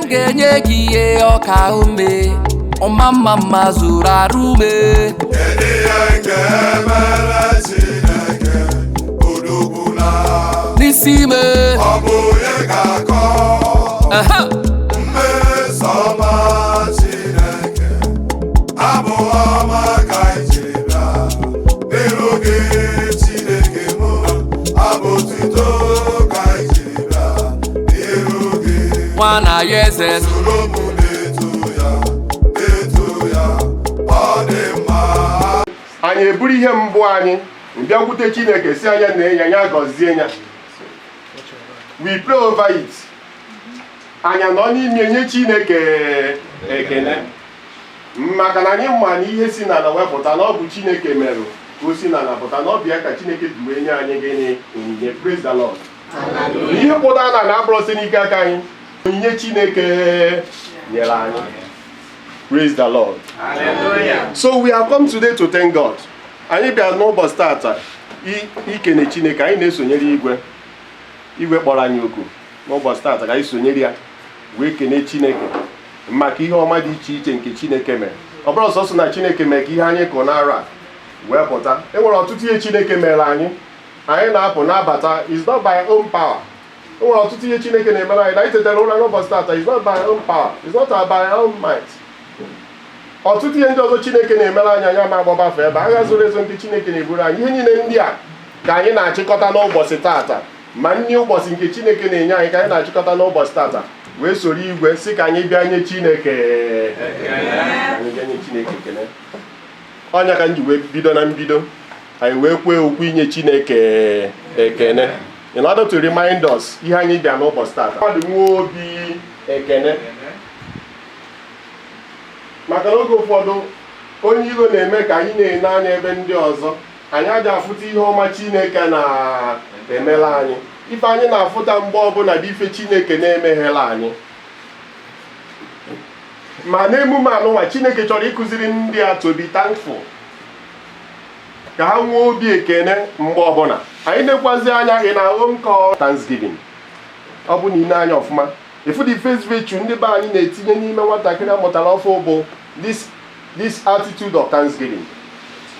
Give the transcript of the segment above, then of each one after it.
Ga-enye gị ihe ọka ume ọma mma mma zuru arụ ume. Kedu ihe nke mere Chineke odogwula? N'isi ime. Ọ bụ onye ga-akọ mmeso ọma Chineke? Abụ ọma ka anyị jiri bịa n'iru gị, Chineke mụ. Abụ otuto ka anyị jiri bịa n'iru gị. Nwa na ya eze. Soro mụ na-eto ya, na-eto ya, ọ dị mma. Anyị eburu ihe mbụ anyị bịakwute Chineke, si anya na ya, ya gọzie ya. We pray over it. Anyị nọ n'ime nye Chineke ekele, maka na anyị ma na ihe si n'ala wepụta, na ọ bụ Chineke merụ ka o si n'ala pụta, na ọ bụ ya ka Chineke ji wee nye anyị gịnị? Onyinye. Praise the Lord. Ihe pụtara na na-abụrụ site n'ike aka anyị, onyinye Chineke nyere anyị. Praise the Lord. So we have come today to thank God. Anyị bịara n'ụbọchị tata ikene Chineke. Anyị na-esonyere igwe. Igwe kpọrọ anyị oku n'ụbọchị tata ka anyị sonyere ya wee kene Chineke maka ihe ọma dị iche iche nke Chineke mere. Ọ bụrụ sọsọ na Chineke mere ka ihe anyị kụ n'arọ a wee pụta, e nwere ọtụtụ ihe Chineke mere anyị. Anyị na-apụ na-abata is not by our own power. E nwere ọtụtụ ihe Chineke na-emere anyị na anyị tetara ụra n'ụbọchị tata is not by our own power, is not by our own might. Ọtụtụ ihe ndị ọzọ Chineke na-emere anyị, anya ma agbabafe ebe agha zoro ezo nke Chineke na-eburu anyị. Ihe niile ndị a ka anyị na-achịkọta n'ụbọchị tata, ma nri ụbọchị nke Chineke na-enye anyị ka anyị na-achịkọta n'ụbọchị tata wee soro igwe si ka anyị bịa nye Chineke, anyị bịa nye Chineke ekele. Ọnya ka m ji wee bido na mbido anyị wee kwee okwu inye Chineke ekene, in order to remind us ihe anyị bịa n'ụbọchị tata. Mmadụ nwee obi ekene, maka na oge ụfọdụ onye iro na-eme ka anyị na-ene anya ebe ndị ọzọ, anyị aja afụta ihe ọma Chineke na-emela anyị. Ife anyị na-afụta mgbe ọbụla bụ ife Chineke na-emeghela anyị. Ma n'emume anụnwa, Chineke chọrọ ịkụziri ndị a to be thankful, ka ha nwee obi ekene mgbe ọbụla. Anyị na-ekwazi anya in our own call thanksgiving. Ọ bụ na ine anya ọfụma, ifu the first virtue ndị be anyị na-etinye n'ime nwatakịrị amụtara ọfụ bụ this attitude of thanksgiving.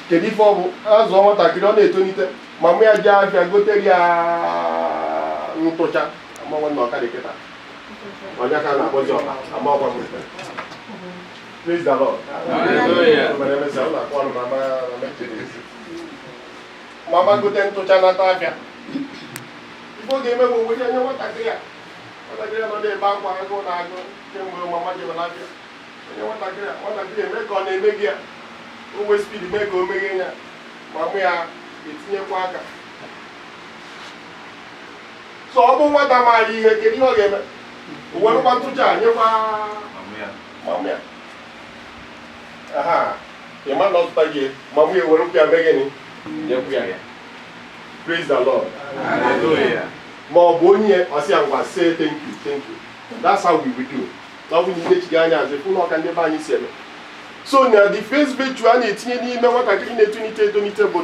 Kedu ife ọ bụ? Azụọ nwatakịrị, ọ na-etolite, ma mụ ya jee afịa gotere ya ntụcha. Amanwe na ọka dị kịta, ọnya ka a na-akpọzi ọka ama ọkwa m. Praise the Lord. Mana emesịa, ọ na-akpọ ọnụ mama. Mama gote ntụcha nata afịa, ife ọ ga-eme bụ were nye nwatakịrị a. Nwatakịrị a nọ na-ebe akwa agụụ na agụ kemgbe mama jebere afịa. Onye nwatakịrị a, nwatakịrị eme ka ọ na-eme gị ya, o wee speed mee ka o meghe ya, ma mụ ya etinyekwa aka. So ọ bụ nwata maara ihe, kedu ihe ọ ga-eme? O werekwa ntụcha nyekwa mama ya. Aha ịma na ọ zụta gị, mama ya ewerekwa ya mee gịnị? Nyekwa ya. Praise the Lord. Ma ọ bụ onye ọsị ya, "Ngwa, say thank you, thank you." That's how we will do. Ọ bụ na inechighị anya azụ, fụ na ọka ndị be anyị si eme. So na the first virtue a na-etinye n'ime nwatakịrị na-etolite etolite bụ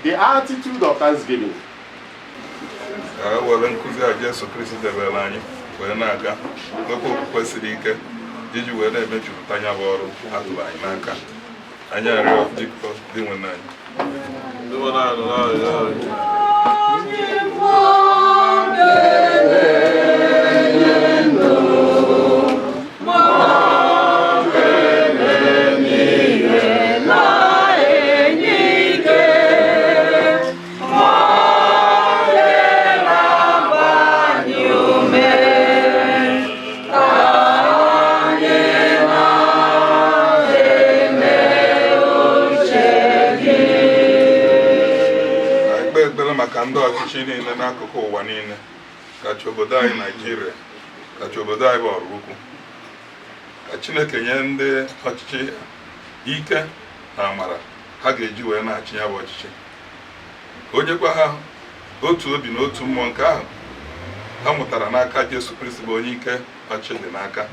the attitude of thanksgiving. Ka e were nkụzi a Jesu Kristi debere anyị wee na-aga, nwekwa okwukwe siri ike iji wee na-emejupụta ya bụ ọrụ atụrụ anyị n'aka. Anyị arịọ, biko, dị nwe anyị. Ndị nwe anyị nọ n'arịrịọ anyị. Anyị kpee ekpere maka ndị ọchịchị niile n'akụkụ ụwa niile, kacha obodo anyị Naijiria, kacha obodo anyị bụ Ọraukwu, ka Chineke nye ndị ọchịchị ike na amara ha ga-eji wee na-achị ya bụ ọchịchị, ka o nyekwa ha otu obi na otu mmụọ nke ahụ ha mụtara n'aka Jesu Kristi, bụ onye ike ọchị dị n'aka.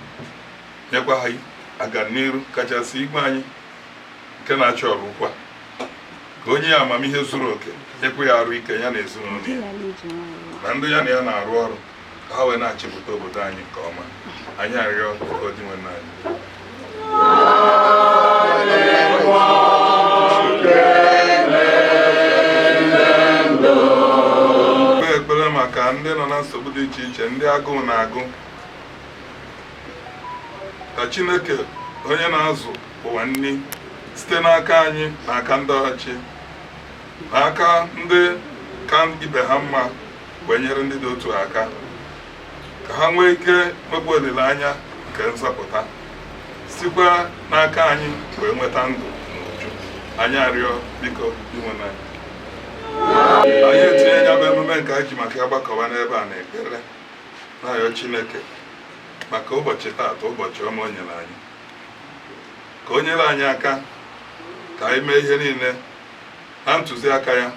Nyekwa ha aganiru, kachasị igwe anyị nke na-achị Ọraukwu a, ka onye ya amamihe zuru oke, nyekwa ya arụ ike, ya na ezinụlọ ya na ndị ya na ya na-arụ ọrụ, ka Ka ha wee na-achịpụta obodo anyị nke ọma. Anyị arịọ ka ọ dị nwe anyị. Kpee ekpere maka ndị nọ na nsogbu dị iche iche, ndị agụụ na-agụ, ka Chineke onye na-azụ ụwa nni site n'aka anyị na aka ndị ọchị na aka ndị ka ibe ha mma wee nyere ndị dị otu aka, ka ha nwee ike nwekwa olileanya nke nzọpụta sikwa n'aka anyị wee nweta ndụ n'uju. Anyị arịọ biko inwe anyị. Anyị etinye ya bụ emume nke anyị ji maka ya gbakọba n'ebe a na ekpere na-arịọ Chineke maka ụbọchị taata, ụbọchị ọma o nyere anyị, ka o nyere anyị aka ka anyị mee ihe niile na ntụziaka ya,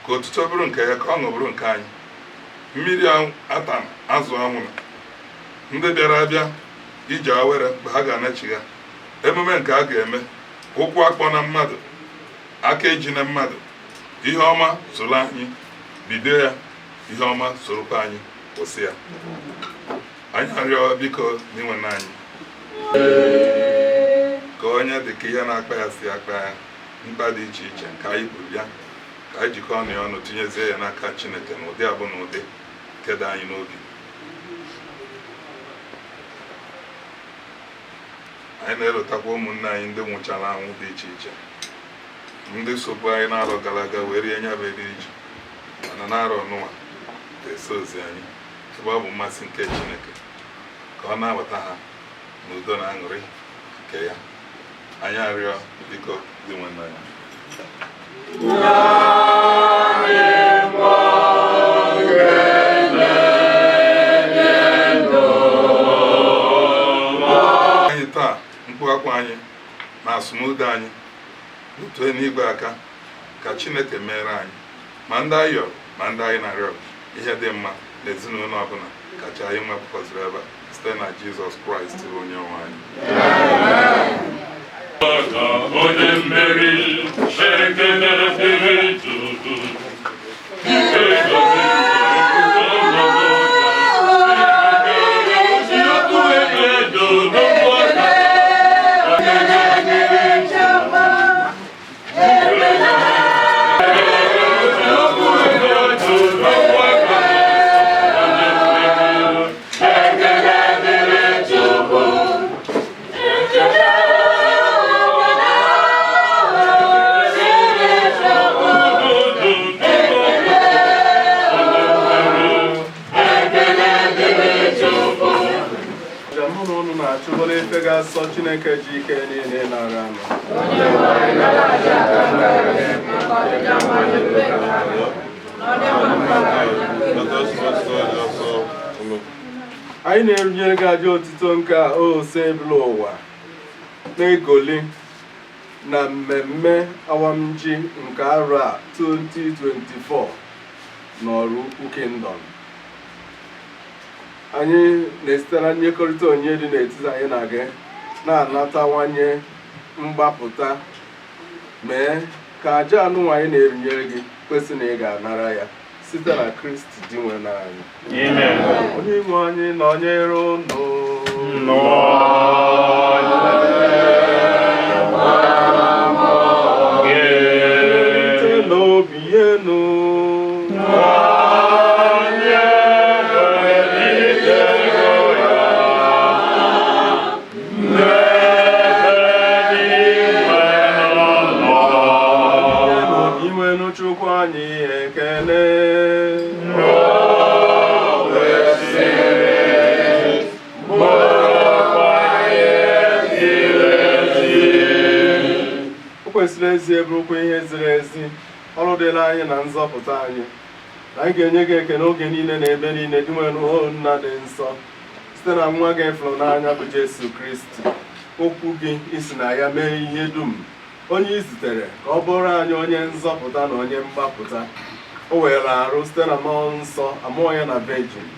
ka otuto bụrụ nke ya, ka ọṅụ bụrụ nke anyị. Mmiri ata azụ anwụrụ, ndị bịara abịa ije awere mgbe ha ga-anachigha emume nke a ga-eme, ụkwụ akpọ na mmadụ, aka eji na mmadụ, ihe ọma soro anyị bido ya, ihe ọma sorokwa anyị kwụsị ya. Anyị arịọ biko n'inwe anyị ka onye dị ka ihe na-akpa ya si akpa ya, mkpa dị iche iche nke anyị buru ya, ka anyị jikọọ ọnụ ya ọnụ tinyezie ya n'aka Chineke n'ụdị abụ na ụdị nke dị anyị n'obi. Anyị na-elotakwa ụmụnne anyị ndị nwụchara anwụ dị iche iche, ndị sobu anyị na-arọ gara aga wee rie nya bụ eriri ji, mana na-arọ n'ụwa ga-eso ozi anyị, ebe ọ bụ mmasị nke Chineke ka ọ na-abata ha n'udo na aṅụrị nke ya. Anyị arịọ biko dị nwanne anyị. Anyị taa mkpu akwa anyị na asụmude anyị otu n'igwe aka ka Chineke mere anyị, ma ndị anyị yọrọ ma ndị anyị na-arịọ ihe dị mma na ezinụlọ ọbụla kacha anyị nwepụkwaziri ebe a site na Jizọs Kraịst bụ onye nwe anyị. Onye mmeri ekele dịrị Chukwu. Achụbụla ife ga-asọ Chineke ji ike niile nara anụ. Anyị na-erunyere gị aja otito nke a ose ebulu ụwa na-egoli na mmemme awamji nke arọ a 2024 n'Ọraukwu Kingdom. Anyị na-esite na nnyekọrịta onyinye dị n'etiti anyị na gị na-anatawanye mgbapụta, mee ka aja anụnwa anyị na-erunyere gị kwesị na ị ga-anara ya site na Kristi dị nwe anyị. Onye nwe anyị nọnyere unu. Site n'obi enu. Chukwu anyị ekele. O kwesịrị ezi bụrụkwa ihe ziri ezi, ọrụ dịla anyị na nzọpụta anyị, na anyị ga-enye gị ekele oge niile na ebe niile dị nwere Nna dị nsọ, site na nwa gị fụrụ n'anya bụ Jesu Kristi. Okwu gị isi na ya mee ihe dum onye i zitere ka ọ bụrụ anyị onye nzọpụta na onye mgbapụta. O were arụ site na mmụọ nsọ amụọ ya na Virgin,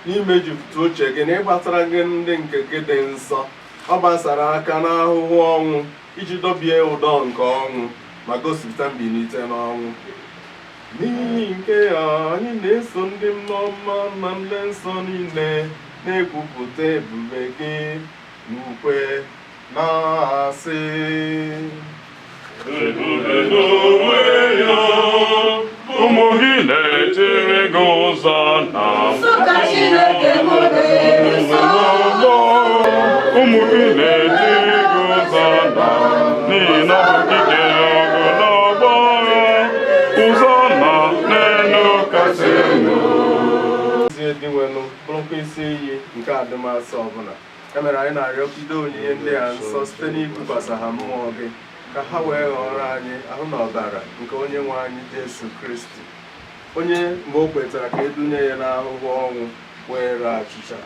n'imejupụta uche gị na ịgbatara gị ndị nke gị dị nsọ. Ọ gbasara aka n'ahụhụ ọnwụ iji dọbie ụdọ nke ọnwụ ma gosipụta mbilite n'ọnwụ. N'ihi nke a anyị na-eso ndị mmụọ ọma na ndị nsọ niile na-ekwupụta ebube gị n'ukwe na-asị. Ebube n'onwe ya, ụmụ gị na-etere gị ụzọ na ụmụ gị na-etere gị ụzọ na n'ihi na ọ bụ gị kere ọgụ n'ọgbọ ụzọ na n'elu kasị elu. Ezi Dinwenụ, bụrụkwa isi iyi nke adịmasị ọbụla. Ya mere anyị na-arịọ bido onyinye ndị a nsọ site n'ibukwasa ha mmụọ gị, ka ha wee ghọrọ anyị ahụ na ọbara nke onye nwe anyị Jesu Kristi, onye mgbe o kwetara ka edunye ya n'ahụhụ ọnwụ were achịcha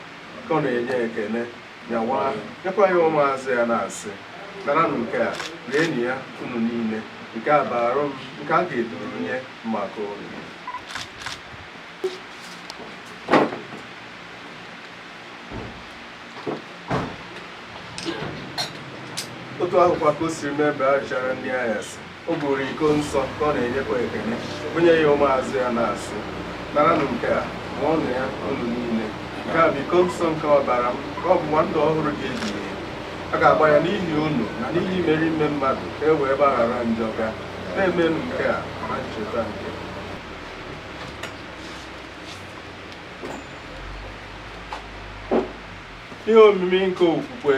ka ọ na-enye ekele nyawa nyekwa ya ụmụazụ ya na-asị, naranụ nke a, rienụ ya unu niile, nke a bụ arụ m nke a ga-edurunye maka unu. Otu ahụkwa ka o siri mee mgbe a richara nri anyasị, o buru iko nsọ ka ọ na-enyekwa ekele, bunye ya ụmụazụ ya na-asị, naranụ nke a, ṅụọnụ ya unu niile, nke a bụ iko nsọ nke ọbara m, ka ọ bụ nwa ndụ ọhụrụ ga-ebighị ebi. A ga-agba ya n'ihi unu na n'ihi imeri ime mmadụ ka e wee gbaghara njọ ga. Na-emenụ nke a na ncheta nke. Ihe omimi nke okwukwe.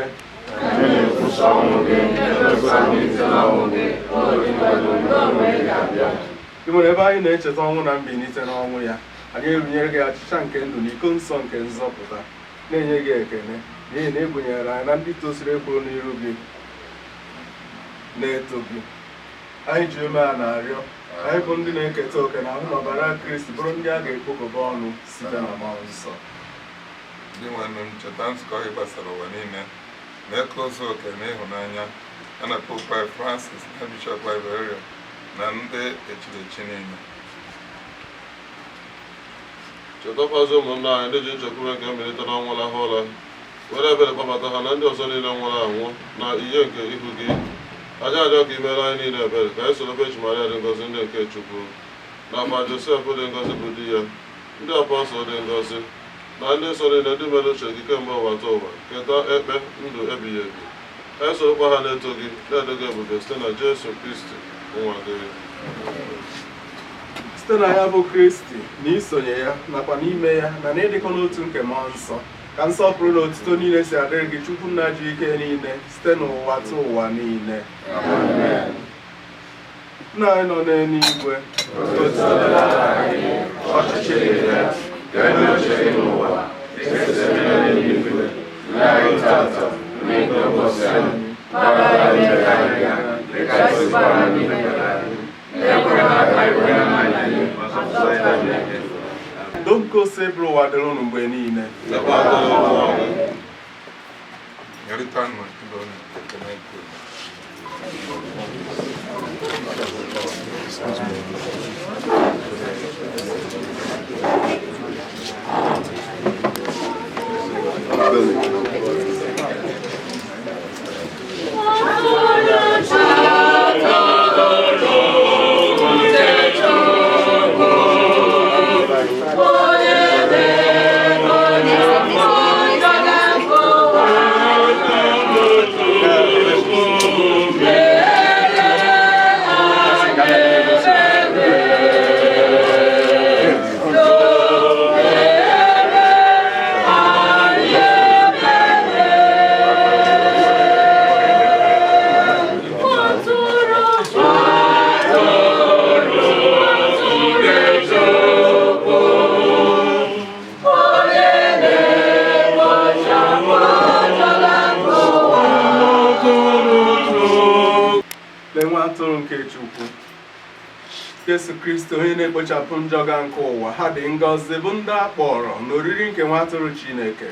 Ị nwere ebe anyị na-echeta ọnwụ na mbilite n'ọnwụ ya, anyị erunyere gị achịcha nke ndụ na iko nsọ nke nzọpụta, na-enye gị ekele n'ihi na ị gụnyere anyị na ndị tosiri ịkwụrụ n'iru gị na-eto gị. Anyị ji ume a na-arịọ, anyị bụ ndị na-eketa oke na ahụ na ọbara Kristi, bụrụ ndị a ga-ekpokọba ọnụ site na mmụọ nsọ. Ndị nwanne m, cheta nzukọ gị gbasara ụwa niile, mee ka o zuo oke n'ịhụnanya ya na Pope anyị Francis na Bishọp Liberia na ndị echiri echi niile. Chetakwazi ụmụnna anyị ndị ji nchekwube nke mbilite n'ọnwụ lahụ ụra, were ebere kpọbata ha na ndị ọzọ niile nwụrụ anwụ na ihe nke ihu gị. Aja arịọ ka i mere anyị niile ebere, ka anyị soro Virgin Maria dị ngọzi ndị nke Chukwu, nakwa Josef dị ngọzi bụ di ya, ndị apọstọl dị ngọzi, na ndị nsọ niile ndị mere uche gị kemgbe ụwa ta ụwa, keta ekpe ndụ ebighị ebi. Ka anyị sorokwa ha na-eto gị, na-edo gị ebube site na Jesu Kristi nwa gị. Site na ya bụ Kristi, na isonye ya nakwa n'ime ya na n'ịdịkọ n'otu nke mmụọ nsọ, ka nsọpụrụ na otuto niile si adịrị gị Chukwu nna ji ike niile site n'ụwa tụ ụwa niile. Amen. Nna anyị nọ n'eluigwe, otuto dịrị aha gị, ọchịchị gị bịa, ka e mee uche gị n'ụwa dịka e si eme n'eluigwe. Nye anyị tata nri nke ụbọchị anyị, gbaghara anyị mmehie anyị dịka anyị si gbaghara ndị mehiere anyị. Ekwela ka anyị kwenye na anyị, ma zọpụta anyị n'ike. Udo bụrụ ụwa dịrị unu mgbe niile. Nyerịta nụ ibe unu ekele nke udo. Lee nwa atụrụ nke Chukwu, Jesu Kristi, onye na-ekpochapụ njọ ga nke ụwa. Ha dị ngọzi bụ ndị a kpọrọ n'oriri nke nwa atụrụ Chineke.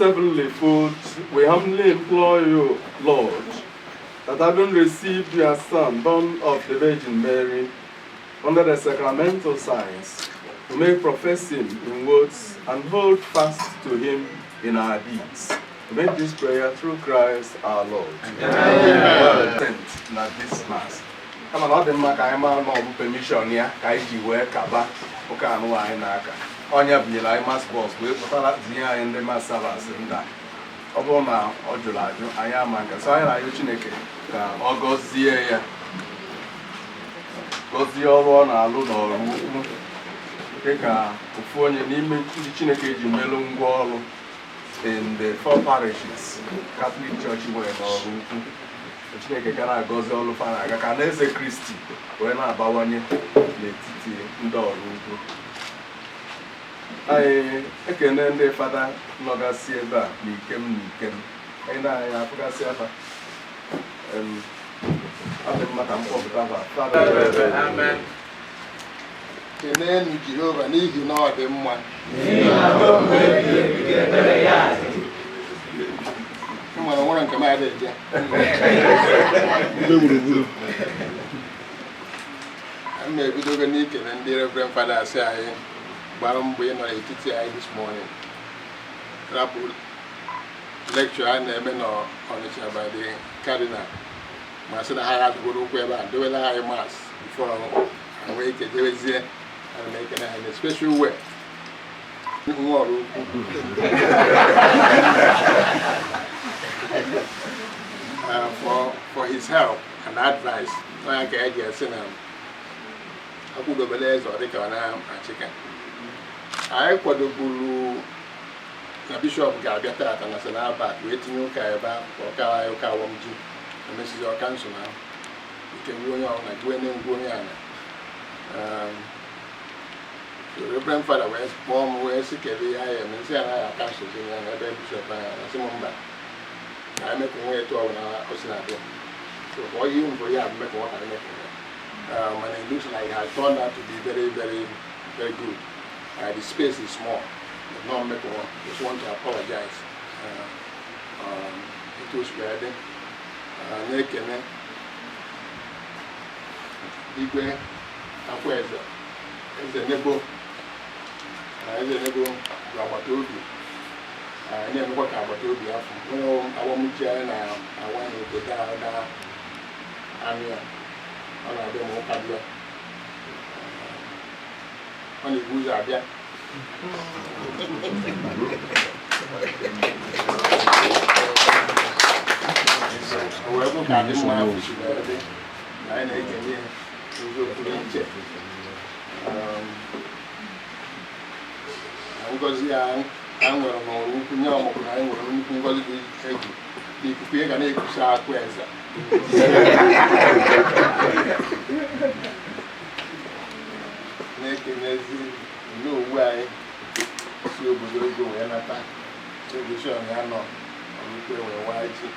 Heavenly food, we humbly implore you, Lord, that having received your Son, born of the Virgin Mary, under the sacramental signs, we may profess him in words and hold fast to him in our deeds. We make this prayer through Christ our Lord. Amen. Well, na this Mass. Kama na ọ dị mma ka anyị mara na ọ bụ permission ya ka anyị ji wee kaba ụka anụ anyị n'aka. Onye binyere anyị mass bus wee pụtara tinye anyị ndị mass servants ndị a. Ọ bụrụ na ọ jụrụ ajụ anyị ama nke so anyị na-ayọ Chineke ka ọ gọzie ya, gọzie ọrụ ọ na-alụ n'ọrụ ukwu dịka ofu onye n'ime ndị Chineke ji melụ ngwa ọrụ in the four parishes Catholic Church nwere n'ọrụ ukwu. Chineke ga na-agọzi ọrụ fa na-aga ka alaeze Kristi wee na-abawanye n'etiti ndị ọrụ ukwu. Anyị ekene ndị fada nọgasị ebe a n'ikem n'ikem, anyị na-anyị afụgasị afa. Ọ dị mma ka m kpọpụta afa fada. Kenenu Jehova n'ihi na ọ dị mma. Nwere nwere nke m adịghị eje. M na-ebidogo n'ikele ndị Reverend Fada asị anyị gbara mbọ ịnọ n'etiti anyị this morning. Rapụ lecture a na-eme n'Ọnịcha by the Cardinal ma sị na ha azụgoro ụkwụ ebe a dowela anyị mass before ha nwee ike jewezie. Ana m ekele ha in a special way. Nwa ọrụ ukwu for his help and advice. Onye ka eji esi na akwụdobele eze ọ dịka ọ na-achịka. Anyị kwadoburu na bishọp ga-abịa tata na Senabak wee tinye ụka ebe ahụ ka ọ kara anyị ụka awọmji emesizi ọka nso na ike gbuo onye ọbụla gbuo onye ngwu onye ala. Reverend Fada wee kpọọ m wee sị kedu ihe anyị eme, nsị ya na ya aka nsozi ya na ebe bishọp anyị na sị m mba na emekwa nwa etu ọbụla o si na-abịa. So for you for ya mmekwa nwa ka emekwa ya. And it looks like it has turned out to be very, very, very good. The space is small, but not make one. Just want to apologize. It was ready. Na-ekene Igwe Akwaeze, Eze Nebo, Eze Nebo bụ agbata obi. Na-emekwa ka agbata obi afọ. Onye awọmji anyị na-awa n'obodo ahụ na anụ ya. Ọ na-abịa ma ụka bịa. Ọ na-ebu ụzọ abịa. O wee bụ ka adị mma afọ si wee dị na anyị na-ekele ya n'ụzọ pụrụ iche. Na ngọzi ya anyị nwere n'ọrụ ukwu nye ọmụmụ na anyị nwere nnukwu ngọzi dị egwu na ikuku ya ga na-ekusa akụ eze. Na-ekenezi n'owu anyị si obodo ego wee nata telivishọn ya nọ ọrụkwe wee waa ji.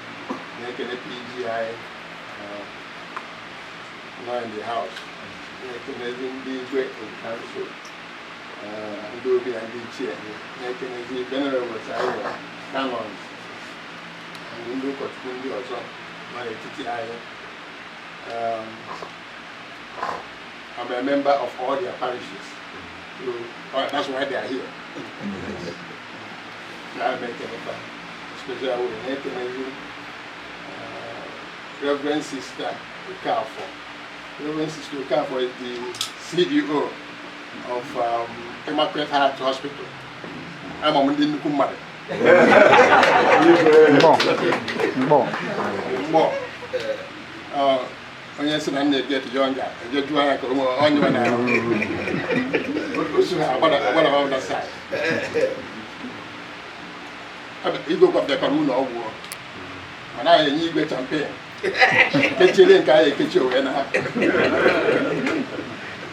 Na-ekene PG anyị nọ in the house. Na-ekenezi ndị igwe kansụl, ndị obi na ndị ichie. Na-ekenezi venerables anyị nwere, canons, ndị ụkọchukwu ndị ọzọ nọ n'etiti anyị. I'm a member of all their parishes, so that's why they are here. So I make a special way. Reverend Sister Okafor, Reverend Sister Okafor is the CEO of Immaculate Heart Hospital. Ama m ndị nnukwu mmadụ. Mgbọ. Mgbọ. Onye sị na m na-eget younger, eje jụọ ya ka onye nwe na osu ha agbada agbada side. Igwe gwabịakwara ụlọ ọgwụ mana anyị enye igwe champagne kechiere nke anyị ekechi onwe na ha.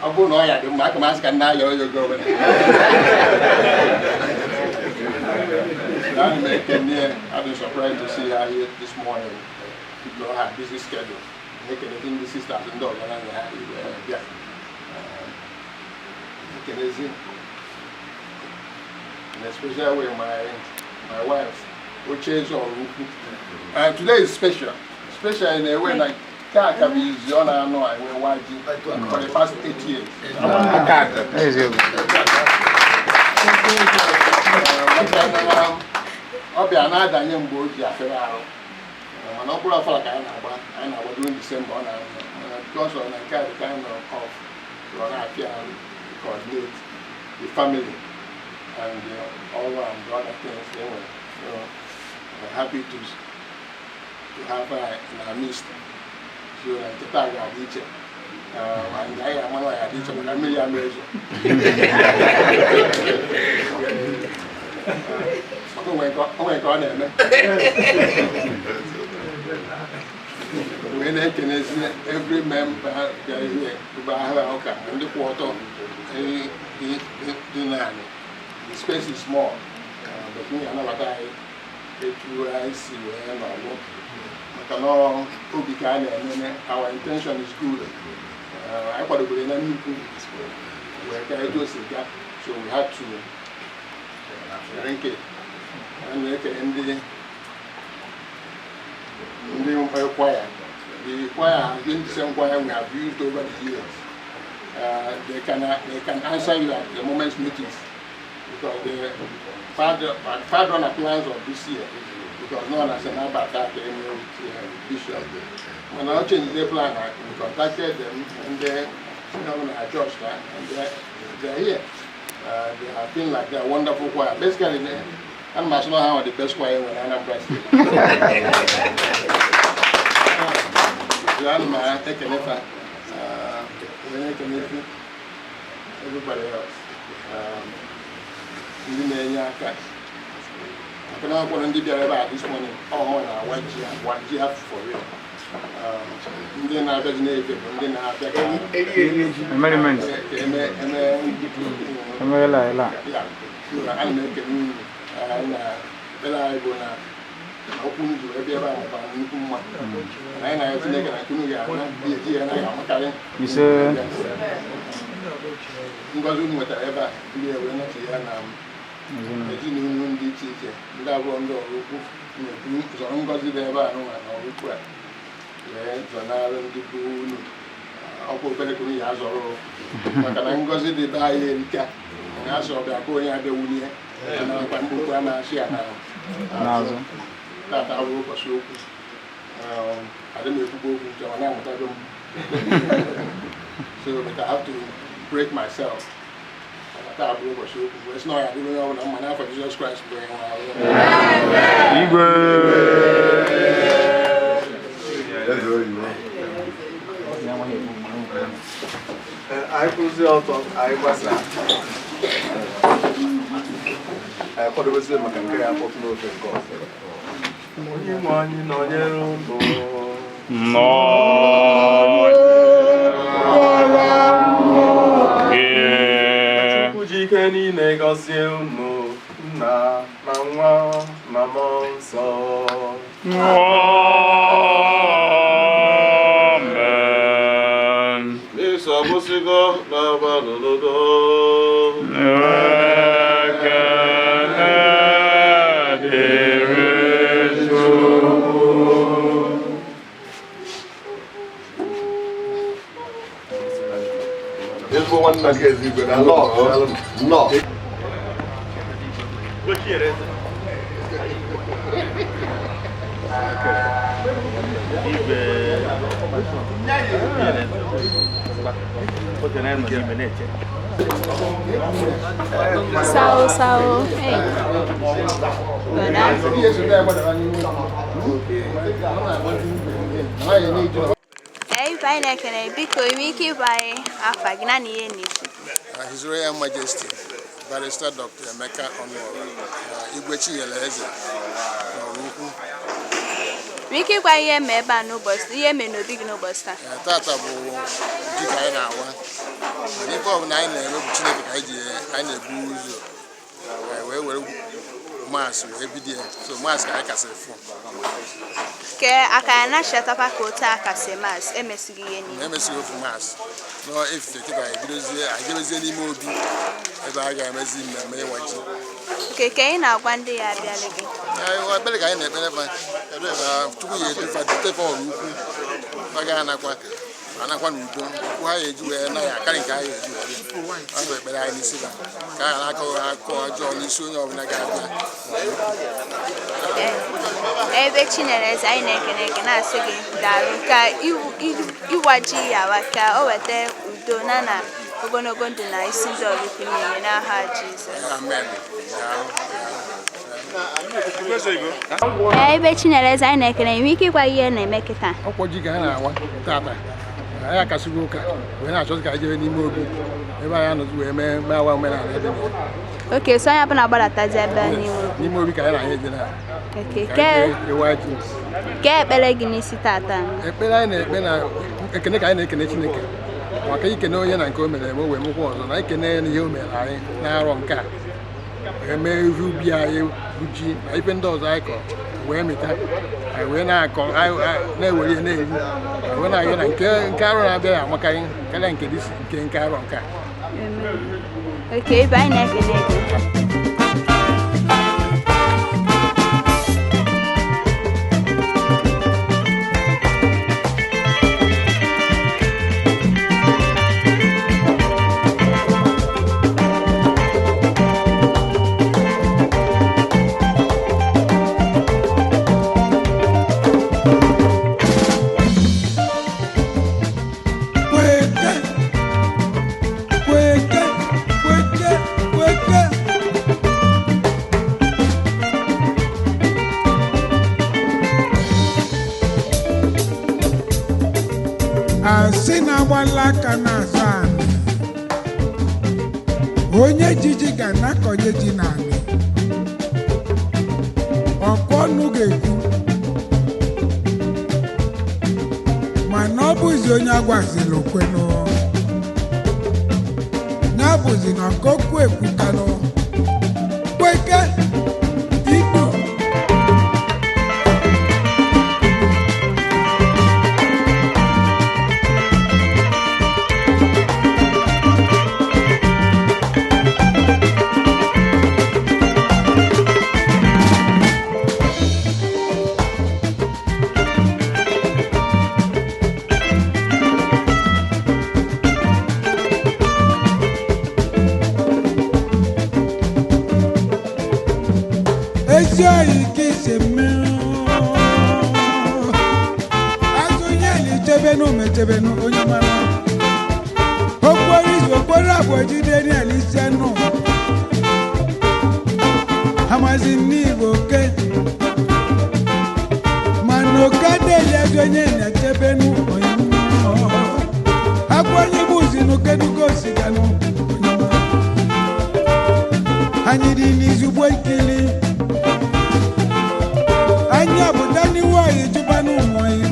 Ọ bụrụ na ọ ya dị mma, aka m asị ka nna ya oyo ogo obere. Ana m ekene. I've been surprised to see her here this morning because her busy schedule. Ekene ndị sisters ndị ọzọ na ha bịa. Ekenezi in a special way my wife, Ocheeze Oraukwu. Today is special. Special in a way like ka bụ izi ọ na-anọ anyị wee ji for the past 8 years. Eziokwu. Ọ bịa na-adanye mgbe o ji afere arụ, mana ọ bụrụ afara ka anyị na-agba, anyị na-agba during December, ọ na-anọ, mana because of na nke a dị kind of off, ọ na-apịa arụ coordinate the family and the all and the other things they were. So I'm happy to have her in our midst. So na nke taa ga-adị iche. And anyị ama na ọ ga-adị iche maka mmiri ama ezo. Maka o nwere nke ọ na-eme. Wee na-ekenezi every member bịara ihe ebe ahụ ụka ma ndị kwụ ọtọ dị naanị. The space is small, but nwunye anabata anyị etu anyị si wee nọlụ maka na obi ka a na-ememe. Our intention is good. Anyị kwadobere na nnukwu wee ka etu o si gaa, so we had to shrink it. A na-ekele ndị choir. The choir has been the same choir we have used over the years. They can answer you at the moment's notice because the father on plans of this year, because no one has an about that with Bishop. When I changed the plan, we contacted them and they adjust that, and they're here. They have been like that wonderful choir. Basically, I'm not sure how the best choir in Anambra State. So I'm ekele fa, onye ekele everybody else. Ndị na-enye aka maka na akwụkwọ ndị bịara ebe a this morning ọhụrụ na-awa ji awa ji for real. Ndị na-abịa ji na-efe bụ ndị na-abịa ka Merriment. ka eme eme. Emerela ela. Ya, so ana m ekele unu na ekpere anyị bụ na okwu unu ji wee bịa ebe a makwara nnukwu mma na anyị na-arịọ Chineke na nke unu ga-ana eji ya naghị amakarị. Ise. Ngọzi unu nwetara ebe a ndị ewee nachi ya na ezinụlọ ndị iche iche, ndị abụọ ndị Oraukwu na-ebu zọrọ ngọzi dị ebe a nụnwa na Oraukwu a wee zọnarị ndị bụ unu ọkwa obere ka unu ya azọrọ, maka na ngọzi dị be anyị erika na asọ ọbịa ka onye abịawunye na mkpukpu a na-asị ya na N'azụ. Tata abụrụ ụbọchị okwu, adị m ekwukwa okwu nche ọ na-amụtago m, so but I have to break myself maka taa abụrụ ụbọchị okwu wee sị na ọ ya adịrị onye ọbụla mma n'afọ Jizọs Kraịst bụ onye nwe anyị. Igwe. Eze oyibo. Anyị kwụzie ọtọ, anyị gbasaa, anyị kwadobezie maka nke ya akpọtụ n'ofe nke ọzọ. Onye nwe anyị nọnyere unu. Nọ. Chukwu ji ike niile gọzie unu, Nna na Nwa na Mmụọ Nsọ. Amen. N'ịsọ agbụsịgo n'abalị n'udo. Ekele dịrị Chukwu. Ezigbo nwanna gị ezigwe na nnọọ nnọọ. Igwe oge na-anọ n'ime na-eche. Sao sao. Hey. Ee, ibe anyị na-ekene, biko, inwe ike ịgwa anyị afa gị na ihe na-ekwu? His Royal Majesty, Barrister Dr. Emeka Ọnụọra na Igwe Chinyere Eze n'Ọraukwu. Nwee ike ịgwa ihe eme ebe a n'ụbọchị, ihe eme n'obi gị n'ụbọchị taa? Tata bụ ji ka anyị na-awa. Mana ife ọbụla anyị na-eme bụ Chineke ka anyị ji anyị na-ebu ụzọ. Anyị wee were mass wee bido ya. So mass ka anyị kasịrị fụ. Ke aka ya na-achatakwa ka otu a kasị mass emesighị ihe niile? Na emesighị ofu mass. Nọ efife kịta ebidozie anyị jebezie n'ime obi ebe a ga-emezi mmemme ịwa ji. Ke ị na-agwa ndị ya abịala gị? Ekpere ka anyị na-ekpere fa na Chukwu ya edufa dute fa Ọraukwu, fa ga-anakwa anakwa n'udo, okwu ha ga-eji wee na ya akarị nke ha ga-eji wee bịa. Ọ bụ ekpere anyị n'isi fa ka a ghara akọ akọ ọjọọ n'isi onye ọbụla ga-abịa. Ebe Chinyere Eze, anyị na-ekene gị, na-asị gị daalụ ka ịwa ji ya awa ka o weta udo na ogologo ndụ na isi ndị Ọraukwu niile n'aha Jizọs. Amen. Daalụ. Ee, ebe Chinyere Eze, anyị na-ekene, nwee ike ịgwa ihe na-eme kịta? Ọkwọ ji ka a na-awa tata. Anyị akasịgo ụka wee na-achọzi ka anyị jebe n'ime obi ebe anyị anọzi wee mee mee awa omenala ebe na ya. Okay, so anyị abụla gbadatazi ebe n'ime obi. N'ime obi ka anyị na-anya eje na Okay, ka ke anyị jee ịwa ji. Ke ekpere gị n'isi tata? Ekpere anyị na-ekpe na ekene ka anyị na-ekene Chineke maka ikene onye na nke o mere eme o wee mụkwa ọzọ na ikene ya n'ihe o mere anyị na-arọ nke a wee mee ihe ubi anyị bụ ji na ife ndị ọzọ anyị kọrọ wee mịta, anyị wee na-akọ na-ewere ya na-eri, anyị wee na-arịọ na nke arọ na-abịa ya amakarị karịa nke dị nke arọ nke a. Okay, ebe anyị na-ekene gị. Kweke, kweke, kweke, kweke. Asị na-agbala aka n'azụ anị, onye jiji ga na-akọnye ji n'anị, ọkụ ọnụ ga-ekwu mana ọ bụzi onye agwazila okwenụ ya bụzi na ọkọkwu ekwukanụ kweke ikpu. Ezi oyi ka isi mmiri azụ nye ichebenu mechebenu onye mara okporo izu okporo abụọ jide n'elisi nụ amazi n'igbo oke mana oke adịghị ezi onye na-echebenu onye mmụọ akwa onye gbuzinu kedugo osiganụ onye mara anyị dị n'izugbo ikili anyị ọbụda n'iwu ọyị jụba n'ụmụ ọyị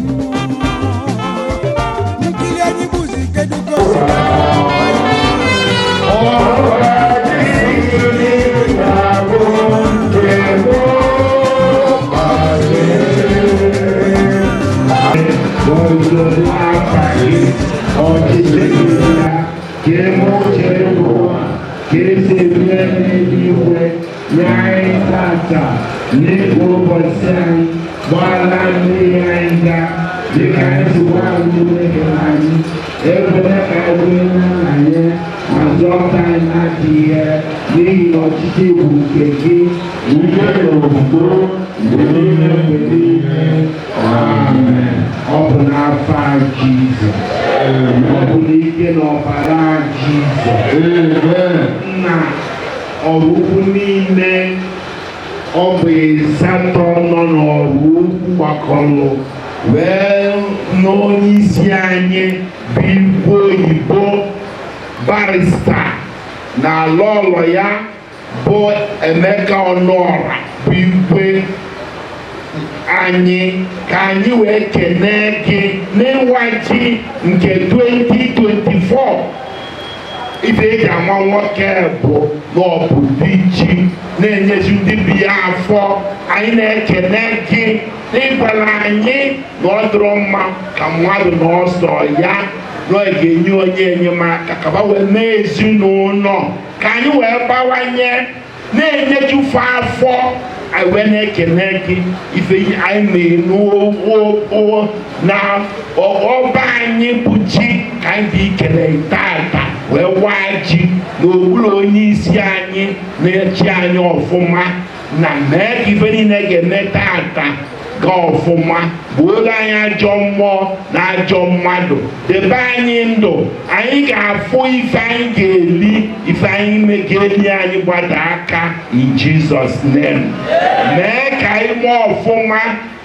nkiri anyị bụzi kedugo N'ịkwụ ụbọchị anyị gbaala mmehie anyị ga dịka anyị si gbaa ndị mmehie anyị, ekwela ka anyị kwenye na anyị, ma zọpụta anyị n'ajọ ihe, n'ihi na ọchịchị bụ nke gị Ike na otuto mgbe niile, mgbe niile. Amen. Ọ bụ n'afa Jizọs. Ọ bụ n'ike na ọbara Jizọs. Nna Ọraukwu niile, ọ bụ ịsatọ nọ n'Ọraukwu gbakọrọ wee n'onye isi anyị bụ Igwe Oyibo, Barrister, na ala ụlọ ya bụ Emeka Ọnụọra, bụ igwe anyị, ka anyị wee kenee gị n'ịwa ji nke 2024. Ife eji ama nwoke bụ na ọ bụ di ji na-enyezi ndị bi ya afọ. Anyị na-ekene gị n'ịgwara anyị na ọ dịrọ mma ka mmadụ na ọsọ ya, na ọ ga-enye onye enyemaka ka ba wee mee ezinụlọ, ka anyị wee bawanye na-enyejufe afọ. Anyị wee na-ekene gị ife anyị na-enu na ọba anyị bụ ji, ka anyị dị ikele tata wee waa ji n'okpuru onye isi anyị na-echi anyị ọfụma, na mee ka ife niile ga-eme tata gaa ọfụma. Gbuoro anyị ajọ mmụọ na ajọ mmadụ, debe anyị ndụ, anyị ga-afụ ife anyị ga-eli, ife anyị ga-eli anyị gbada aka in Jesus name. Mee ka anyị mụọ ọfụma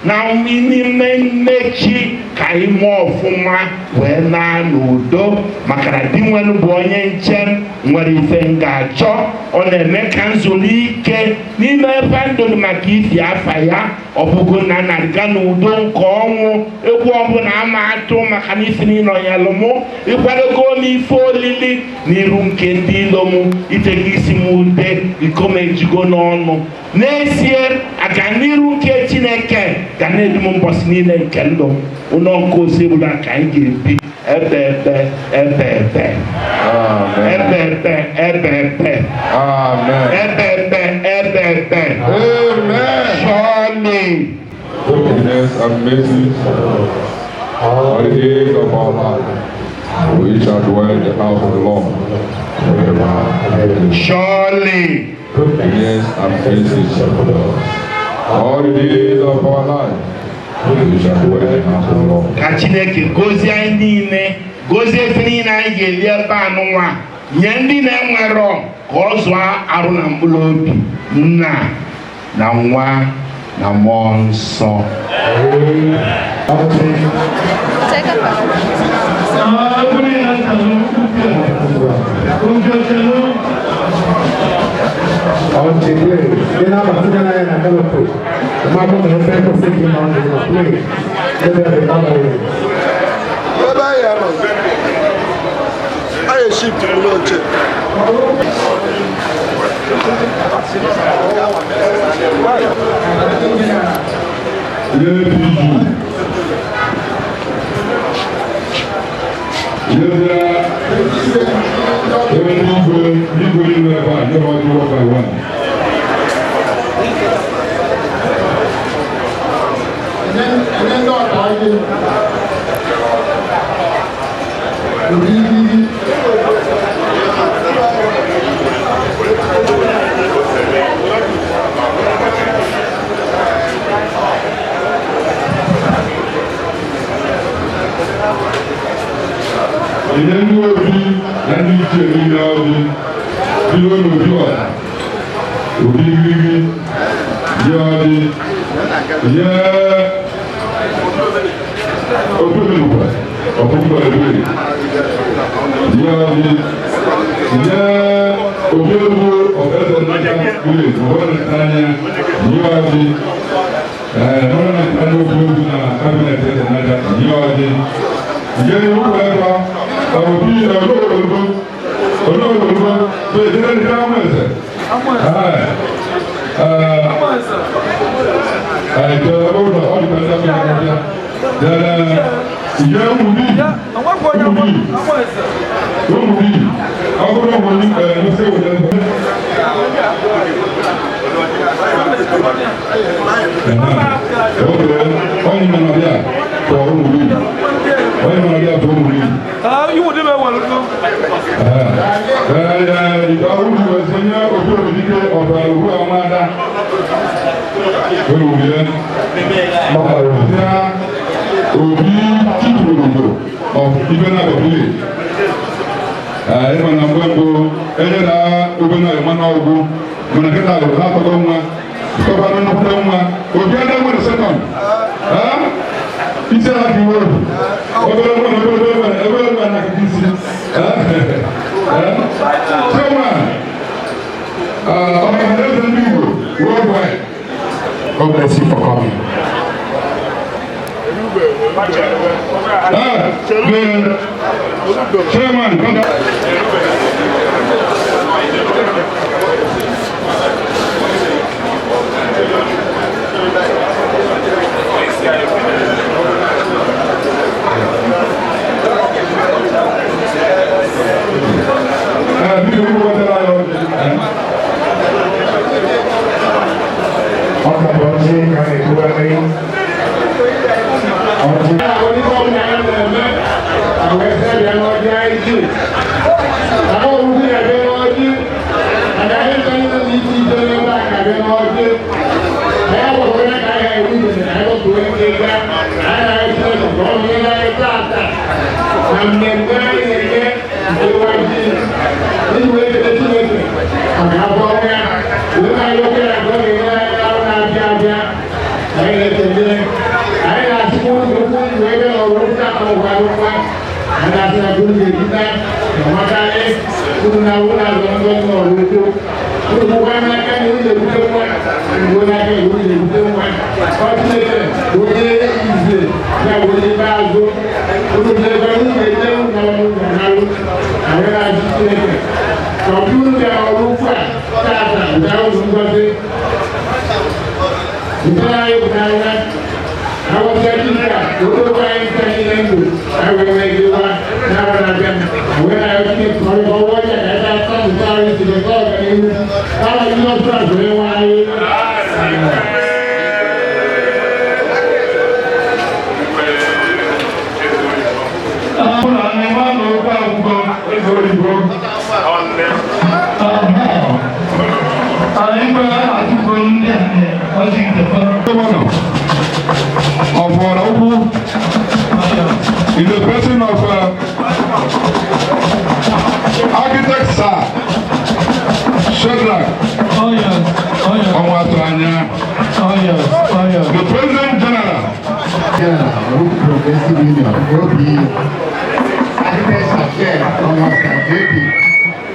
na n'ime mmechi, ka anyị mụọ ọfụma wee naa n'udo, maka na di nwere bụ onye nche m nwere ife m ga-achọ. Ọ na-eme ka nzụlite n'ime ebe ndụ dị maka ifi afa ya. Ọ bụgo na na-aga n'udo nke ọnwụ, egwu ọbụla ama atụ, maka na isi n'ịnọ ya lụmụ ịkwadogo m ife olili n'iru nke ndị ilo m, itego isi m ude, iko m ejigo n'ọnụ. N'ezie, aganiru nke Chineke ga na-edu m mbọsị niile nke ndụ m. Ụlọ nke Osebụla ka anyị ga-ebi ebe ebe ebe ebe ebe ebe ebe ebe ebe ebe ebe ebe. Surely goodness and mercy all the days of our life. We shall dwell in the house of the Lord forever and ever. Surely goodness and mercy shall follow us all the days of our life. We shall dwell in the house of the Lord. Ka Chineke gozie anyị niile, gozie efe niile anyị ga-eli ebe anụnwa, nye ndị na-enwerọ ka ọ zụọ arụ na mkpụrụ obi. Nna na Nwa na Mmụọ Nsọ. Take a Ọchị, please. Ị na-abatụga n'anya na canopy. Mmadụ na ebe kwesịrị ịnọ ndụ na, please. Ebe dị n'abalị. Ebe anyị anọ, anyị shift n'oche. APG. Yẹ́dá ebe ndị igwe igwe niile ebe a nye ọjị one by one. Enye ndị ọka anyị ụdị. Enye ndị obi na ndị ichie niile ọjị, bido n'obi ọha, obi igirigi, nye ọjị, nye obi olùkọ́ ọ̀pọ̀pọ̀ ẹ̀dùn, nye ọjị, nye obi egwu ọ̀fẹ́sẹ̀ níta village ọ̀hún n'anya, nye ọjị, ọ̀hún n'anya obi egwu na cabinet eze n'aja, nye ọjị, nye iwu ẹ̀fọ́ obi olóòlùkọ́ olóòlùkọ́ tó ìdílé ní àwọn ẹ̀sẹ̀ ẹ̀ẹ́dẹ̀ ọ̀rọ̀ ọ̀dùnkọ̀ ẹ̀dá ọ̀dùnkọ̀ ẹ̀dá ìyá wùdí wùdí wùdí ọkùnrin ọkùnrin ẹ̀ ní sẹ́wọ̀n ẹ̀ onye mana bịa ka ọ wùdí onye mana bịa ka ọ wùdí. Ee, ìgbà wùdí wẹ̀ sẹ́yìn ojú òbí ọ̀bà òwú àwọn ada. Olùyẹ. Ya Obi Chiburugo of Ibenabo village. Ịma na mgbe mbụ enye na Obenabo mmanụ ọgwụ mana nkịta lụrụ ha atọgọ nwa tọkwanụ nnukwu nwa Obi ada nwere second. Isi ala ka iwe obi. Obere nwa na obere nwa na obere nwa na akụkọ isi. Chairman, Ọhaneze Ndị Igbo worldwide. God bless you for coming. The chairman, come down. Ọ ka bụ ọjị ka a na-ebugharị. Ọjị. Governor of Oraukwu is the person of architect Sir Shadrach Onwatanya, the President General. General, Oraukwu Progressive Union, OPU, Architect Sir Onwatanya, JP,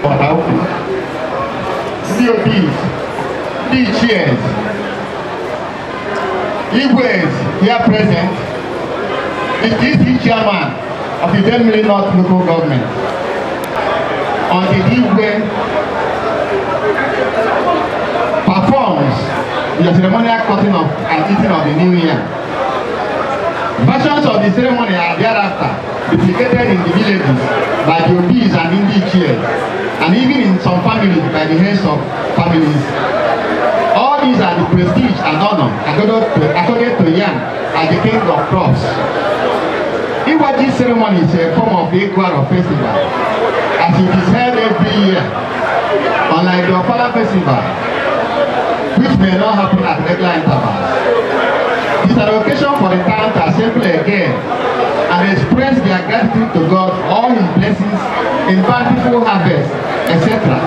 Oraukwu, COPs, ndị Ichies, Igwes here present, the DC chairman of the Idemili North Local Government, until Igwe performs the ceremonial cutting of and eating of the new year. Versions of the ceremony are thereafter duplicated in the villages by the Obis and Ndi Ichies, and even in some families by the heads of families. All these are the prestige and honor accorded to Yam as the king of crops. Iwaji ceremony is a form of Iguaro festival, as it is held every year, unlike the Ofala festival, which may not happen at regular intervals. It is an occasion for the town to assemble again and express their gratitude to God for all his blessings in bountiful harvest, etc.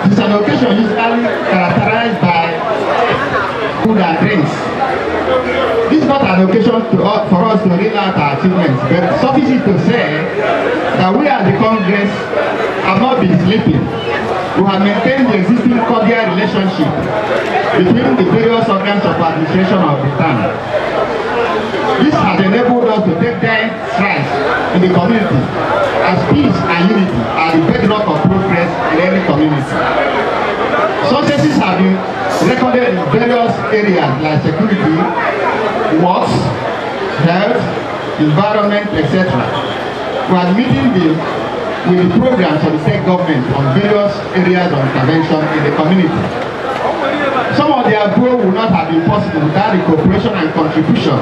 It is an occasion usually characterized by food and drinks. This is not an occasion for us to reel out our achievements, but suffice it to say that we at the Congress have not been sleeping. We have maintained the existing cordial relationship between the various organs of administration of the town. This has enabled us to take giant strides in the community, as peace and unity are the bedrock of progress in any community. Successes have been recorded in various areas like security, works, health, environment, etc. We are meeting with the programs of the state government on various areas of intervention in the community. Some of the above would not have been possible without the cooperation and contribution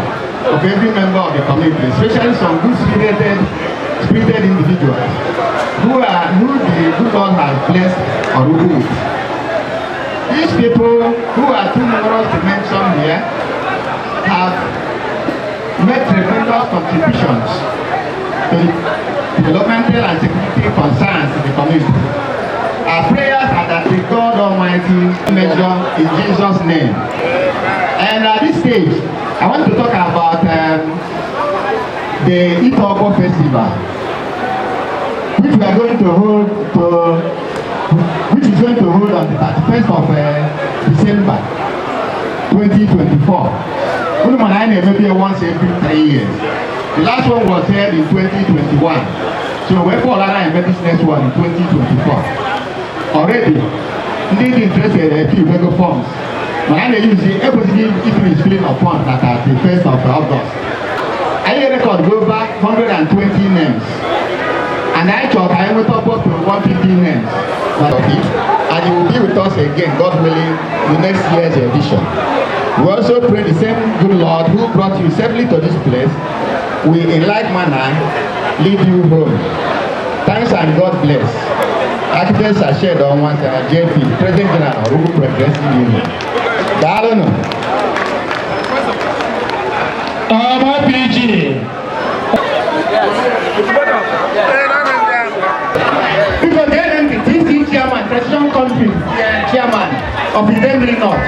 of every member of the community, especially some good spirited individuals who the good Lord has blessed Oraukwu with. These people, who are too numerous to mention here, have made tremendous contributions to the developmental and security concerns in the community. Our prayers are that the God Almighty measure in Jesus' name. And at this stage, I want to talk about the Itogo Festival, which we are going to hold to, which is going to hold on the 31st of December 2024. Unu ma na anyị na-emebi ya once every 3 years. The last one was held in 2021. So we fall and eme this next one in 2024. Already, ndị dị interested e-fill forms. Mana a na-eyuzi ekwesịghị ifinish filling of forms na 31st of August. Anyị record go back 120 names. And I chọrọ ka anyị nweta up to 150 names. And he will be with us again, God willing, the next year's edition. We also pray the same good Lord who brought you safely to this place will in like manner lead you home. Thanks and God bless. Architect Sashed Onwasa, JP, President General, Oraukwu Progressive Union. Daalụnụ. Ọma PG. Biko gee ntị, TC Chairman, Transition Country Chairman of Idemili North,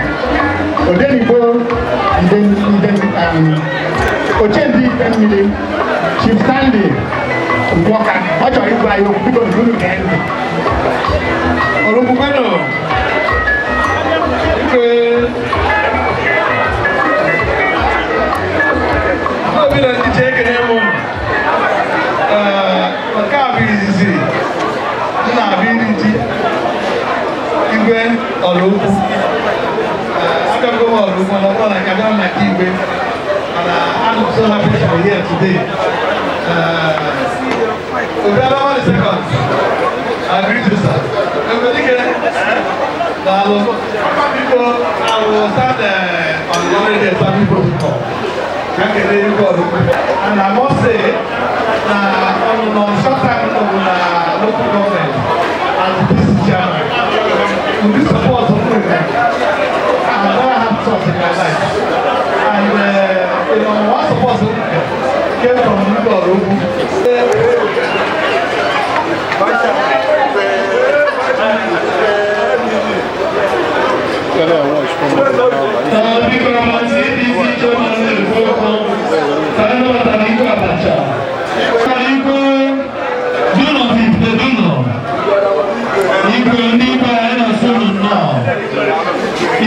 Odenigbo Idem, Idem, Ochendo Idemili, Chief Stanley Nwoka, ọ chọrọ ịgwa anyị okwu, biko unu gee ntị. Oraukwu kwenu. Igwe. Obi na ndị ekene m unu. Ee, nke a bụ izizi m na-abịa iri ji igwe Oraukwu. Abịago m Oraukwu mana ọ bụrụ na nke abịa m na nke igwe, mana I'm so happy to be here today. Obialama the second, I greet you, sir. Ebubedike, daalụ. Biko, I will start on the already established protocol. Ka kelee igwe Oraukwu. And I must say, na on short time nọ na local government as the TC chairman, with this support of nwere, I have never had such in my life. And one support came from igwe Oraukwu. Biko na CDC chairman na-ekwu okwu. Ka anyị nabatara igwe Abacha. Igwe Dunu of Ifitedunu. Igwe ndị igwe anyị na-asị unu nnọọ.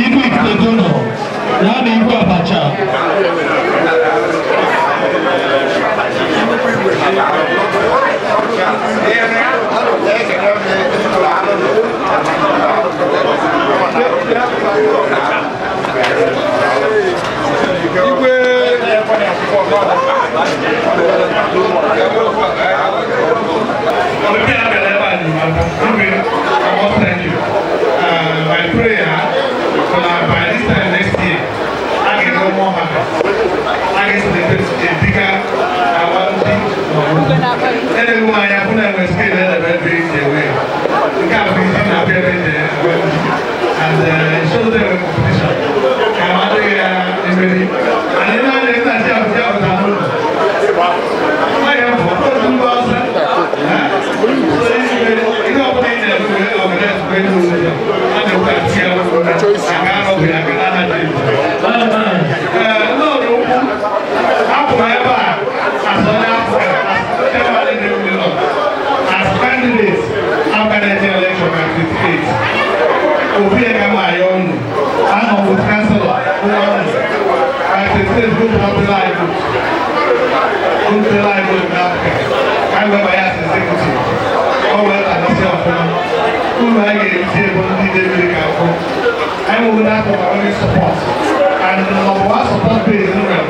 Igwe Ifitedunu ya na igwe Abacha. Ọbịbịa abịara ebe a dị m aka. Igwe, I must thank you. My prayer bụ na by this time next year, a ga-enwe more harvest. A ga-celebrate a bigger Awanji. Eleghị m anya fụ na enwe scale elebe ebe iji ewe. Nke a bụ isi na-abịa ebe eji ewe. And it shows them a competition. Ka m adịghị ya emeri. And ị na-anya nna chi abụchi apụta n'ụlọ. Nwa ya bụ otu mba ọzọ. Ihe ọbụla ị na-eme wee organize wee dị ụzọ. A na-ekwu asị ya aka anọghị aka n'aha Jizọs. Ee, ndị Oraukwu apụrụ ebe a as onye afọ as chairman Idemili North, as candidate APGA election na 28. Obi ya ma ya ọnụ anọ with councillor nwa ọnụ. By 28 go to anyị vote. Go to anyị vote na APGA. Ka anyị wee banye as executive. Ọ wee tanisi ọfụma. Uru anyị ga-erite ebe ndị Idemili ga-akwụ. Anyị nwere that overwhelming support. And the number one support base in nwere.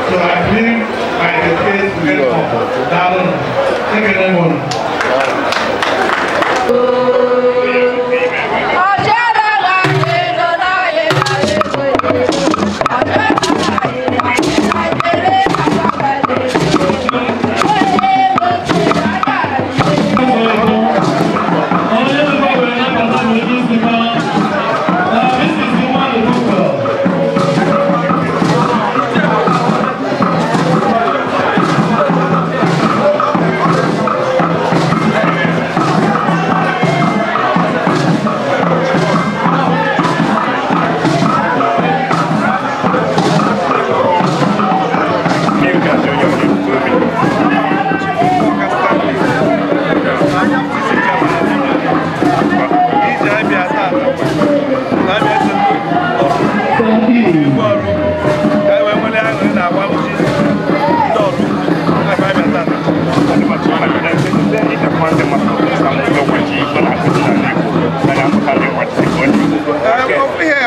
So I believe by the case we get more. Daalụ. Ekele m unu. Onye mbụ wee nabata na onye isi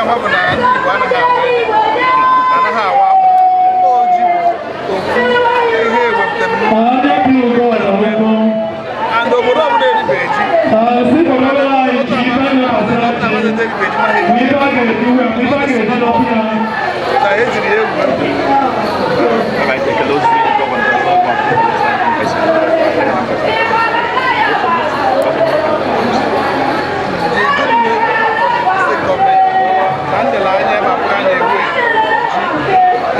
Mma bụ na ndị Igbo anaghị awa ede, anaghị awa akpụ. Oji bụ ofu ihe ewepụtara and obodo ọbụla eribeghị ji, ka ejiri ya egwu egwu. Steeti gọọmenti ka m lere anya ebe akwụkwọ a na-egwu ji,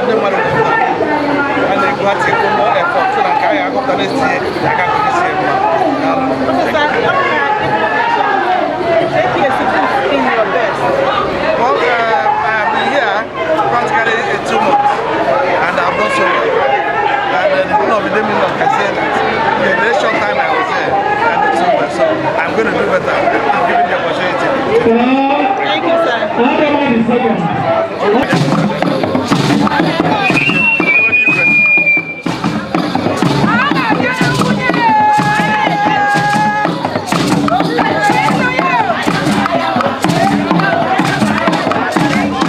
ndị mmadụ gwụta a na-egwu, ha tikwu more effort so na nke anyị agụpụta next year ya ga akụzi ebe. Well, I've been here practically 2 months and I've done so well. And the people of Idemili can say that in the very short time I was here, I did so well. So I'm going to do better. I'm given the opportunity. Thank you, sir.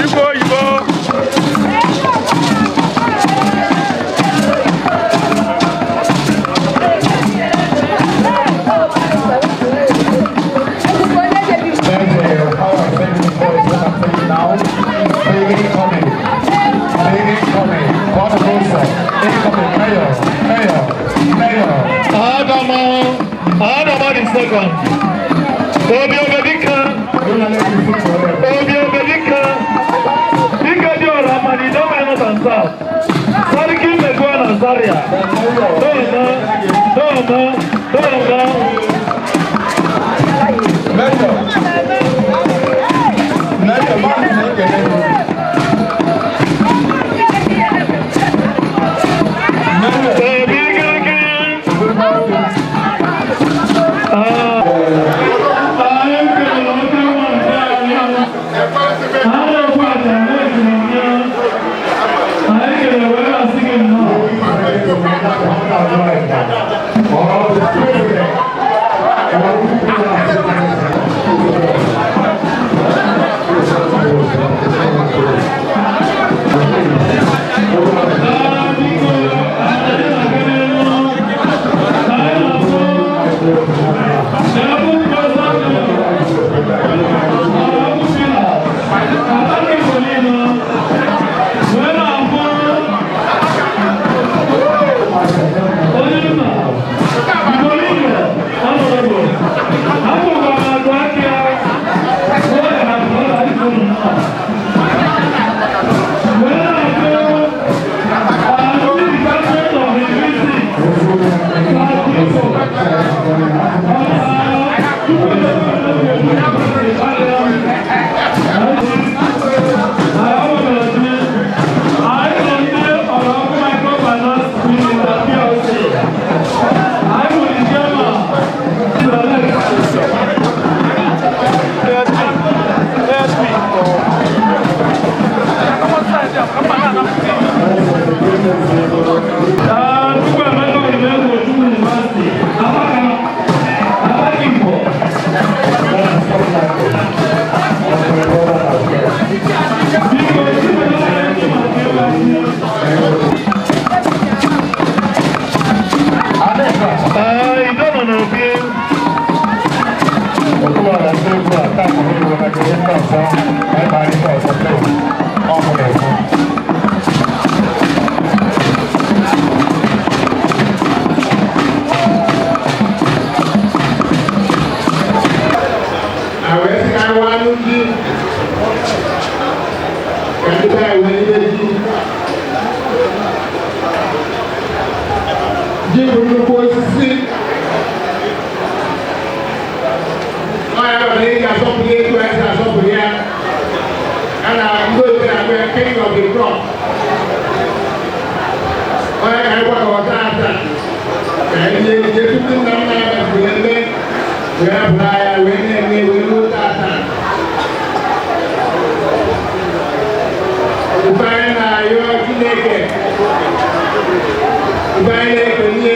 Igbo oyibo. Adama the second. Obi Obedika. Obi Obedika. Dike dị ọra mmadụ idoma north and south. Sariki Mmekwa na Zaria. Doma, doma, doma. Obi Kirikiri. Ji bụ nnukwu osisi. Ọ ya bụ na ị ga-asọpụrụ etu anyị si asọpụrụ ya. A na ndị oyibo na-akpọ ya king of the crop. Ọ ya ka anyị gbakọta ata ka anyị nye ejije tupu nna nna anyị wee mee, wee bụrụ agha, wee na-eme, wee ruo tata. Ife anyị na-ayọ Chineke, ife anyị na-ekenye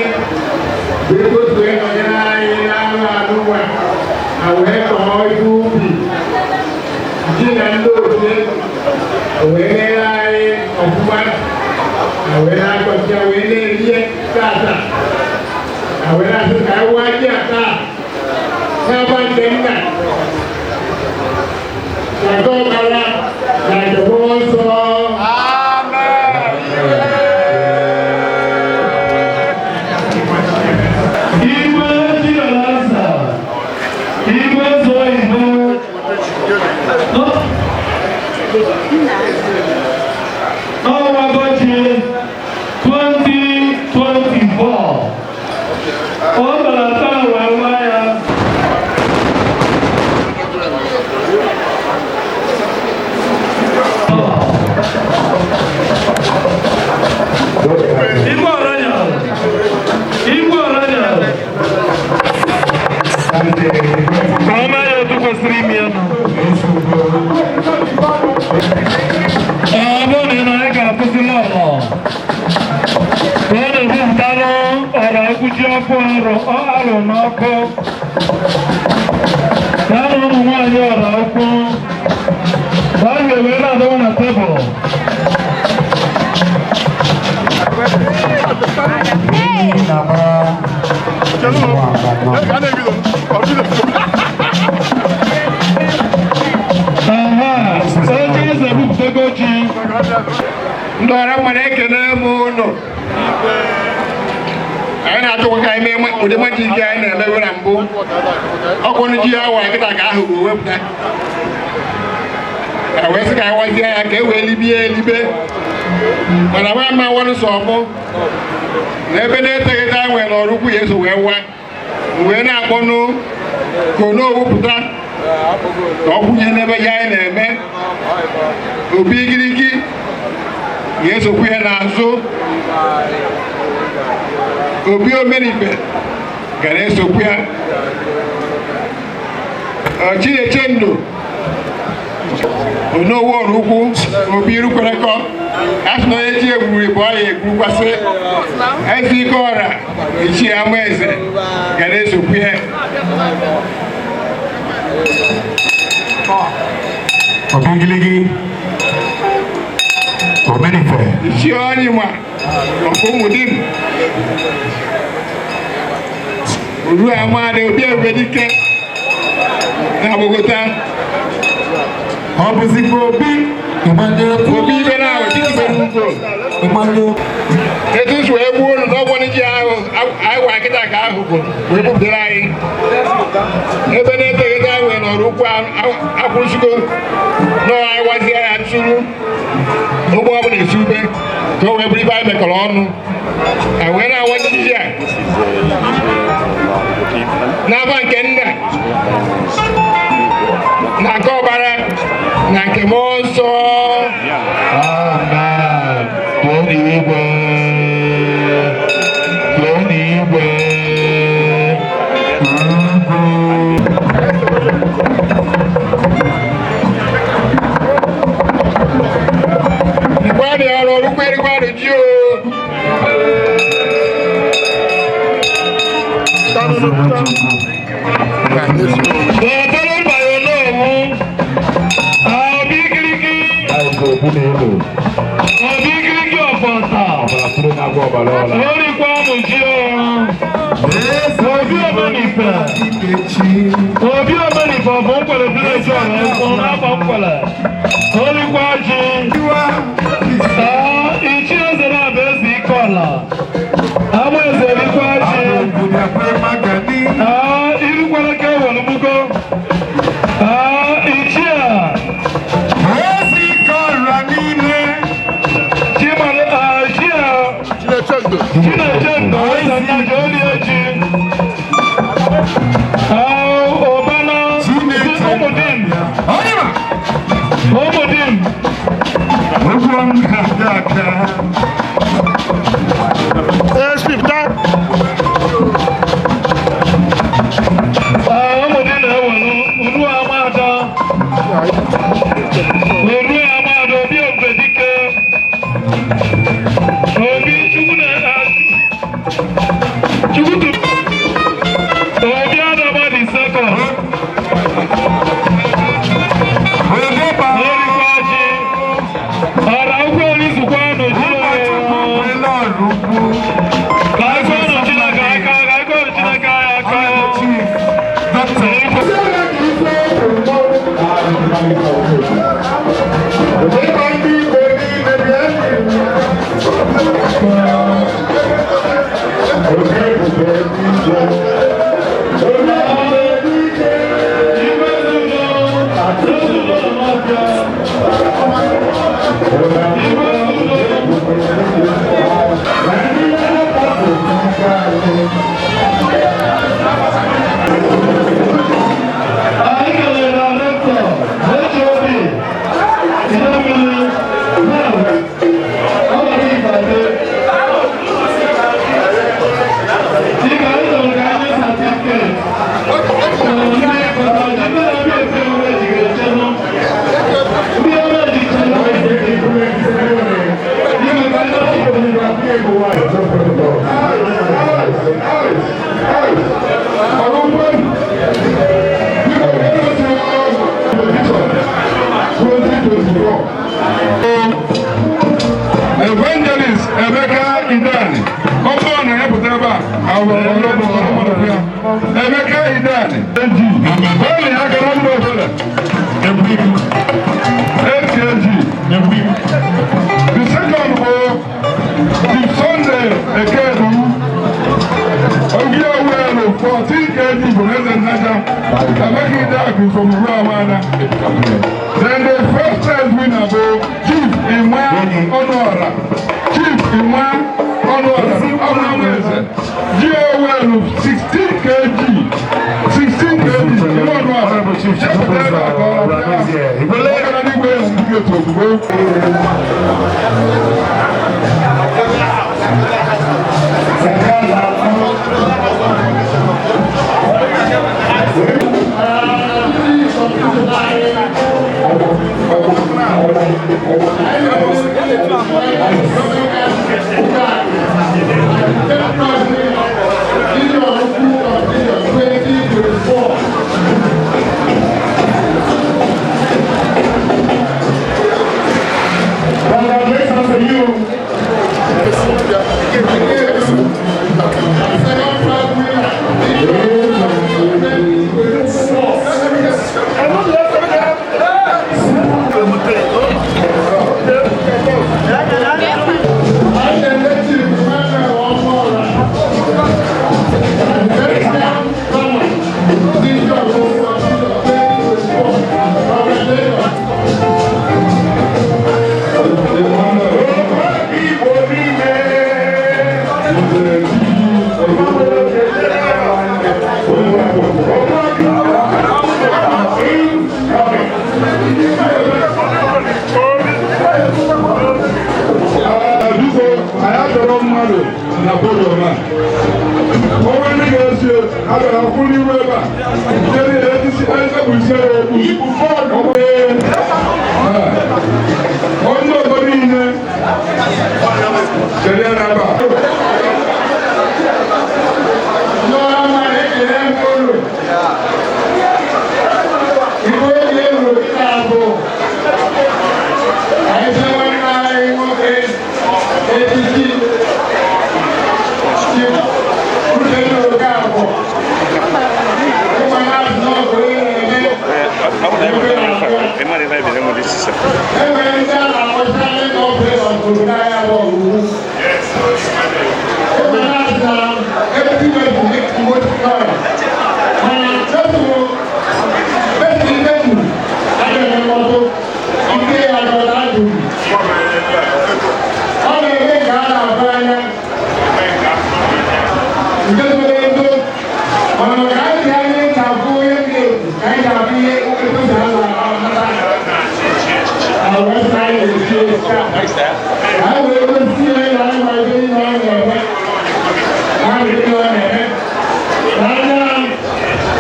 bụ ego otu wee nọnyere anyị n'anụ anụ nwa na wee kọọ ihe ubi ji na ndị otu. N'ọnwa ji 2024. Ọ bara taa wee waa ya. Igwe Ọranya. Igwe Ọranya. Ka ọ mee ya otu kwesịrị ime ya nọ. Ọ bụrụ na ị nọ, ị ga-akwụsị lọlọ. Ka ọ na-ebupụtanụ ọra ekwuchi ọkụ arụ ọ arụ n'ọkụ. Ya na ụmụ nwaanyị ọra ukwu. Ka a ga-ewe na-adọba na tebụl. Aha, onye eze bupụtago ji. Ndị ọrụ mmadụ, ekene m ụnụ. Anyị na-achọkwa ka anyị mee ụdị majik anyị na-emewe na mbụ. Ọkwụnụ ji awa kịta ka ahụ bụ wepụta a wee sị ka anyị wazie ya ka e wee libie elibe, mana nwa mma nwanụ sọ mụ na ebe na-eteghete anyị nwere ọrụ ukwu ya eso wee wa wee na-akpọnụ ka onowupụta ka ọ kwụnye n'ebe ya anyị na-eme. Obi igirigi ga-esokwu ya n'azụ, obi omenife ga na-esokwu ya. Chineche ndụ onowu ọrụ ukwu obi irukwerekọ asị na onye chi egburu bụ ọya egburukwasị eze ike ọra ichie ama eze ga na-esokwu ya. Obigiligi, Omenife, ichie onye ma ọkụ ụmụdim oru amadi obi ebubedike na agbogota. Ọ bụzikwa obi obi ibe na ahụ chitubere ugo etu nsi wee gbuo unu n'ọgbọ ji ahụ anyị gwa kịta ka ahụ bụ wee bupụtara anyị ebe na-eteghete anyị nwere n'ọrụ ukwu akwụrụsigo nọọ anyị wazie ya ntụrụ ụgbọ ọbụla esi ube ka o wee bụrụ ibe anyị mekọrọ ọnụ a wee na-awa ji a n'aba nke nna na nke ọbara na nke mmụọ nsọ. Amen. Tụọ n'igwe. Tụọ n'igwe. Igwe. Ìgbádùn ọ̀rọ̀ orúkọ erigbádùn jí o. Bọ̀dọ̀ bàyọ̀ náà mú. Àbí kiriki. Àbí kiriki ọ̀pọ̀ta. Lórí kwámù jí o. Obi Omenife. Obi Omenife ọ̀fọ̀ nkwele village ọ̀rọ̀ ẹ̀fọn n'afọ nkwele. Lórí kwa ji. Ichi eze na-abụ eze ike ọla. Ama eze erikwa ji. Irukwara ka ewelu mugo. Ichi a. Chimale, ichi a. Chinechendo, eze nna ji oli echi. Ọbana, ụmụdim. Ụmụdim. Ụmụdim na-ewelu uru amada. Uru amada, obi ebubedike. Obi Chukwu na Evangelist Emeka Idani, ọ bụrụ na ya pụta ebe a, ya Emeka Idani, onye ya gara mba ọbụla, 8 kg. The second bụ Chief Sunday Ekedu, Ogi Owelu, 14 kg from Eze Nnaja, Emeka Idani from Ruamana. Then the first prize winner bụ Chief Emma Ọnụọra. Chief Emma Ọnụọra, Ọnụọra, ji Owelu, 16 kg, 16 kg, Emma Ọnụọra. Chepụta ebe a ka ọ bịa. Ọ gara n'igwe certificate ozugbo. Congratulations to you. Biko, anyị achọrọ mmadụ na podium a. Onwe ndị ga-esi abịara kwụ n'iru ebe a nke niile etisi ezepụ ise ya okwu. Onye ọzọ niile chere ya n'ebe a. Ndị ọma, ekele m unu. Igwe oge elu taa bụ anyị sị nwanne anyị nwoke echichi Chief Uchenna Okafor. Ịma na azụ n'ọgụ ihe na-eme. Enwere ndị a na-akpọ silent operators obodo anyị abụọ ugwu. Ịma na azụ na ebubo bụ emoticon. Mana efu esi efu adịghị mkpọtụ ike ya dọta ajụjụ. Ọ na-eme ka a na-abụ anya nke zoro ezo, mana ka anyị ji anya eji abụ onye dị egwu ka anyị ji abụ ihe ekwesị a na-amata. Na wee anyị na-esi esi a. Ka anyị wee gosi ihe na anyị ma ebe niile ọ na-eme. Na anyị ihe ọ na-eme. Na anya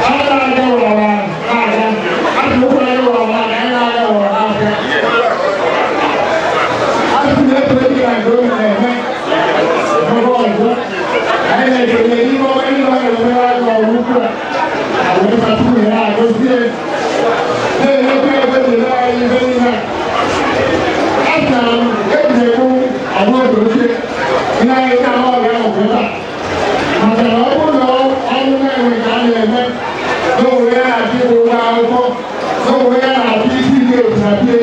aka aga ụlọ na-aga. Asị ụkwụ anyị ụlọ na-aga, anyị na-aga ụlọ na-aga. Asị na-eto dị ka nke o na-eme. N'oge ọzọ, anyị na-ekele n'ime ọma niile ọ na-emere aka ọrụ ukwu a. Wee fatụ ya agọzie. Na-enyekwa ebe dịrị anyị ibe niile a. Asị na eji ekwu ọgbọ oche ihe anyị ka ọ ga-ahụ ebe a. Maka na ọ bụrụ na ọrụ na-enwe ka a na-eme n'onwe ya na-achọ ịkwụ ụgwọ akwụkwọ, n'onwe ya na-achọ isi ike na bie,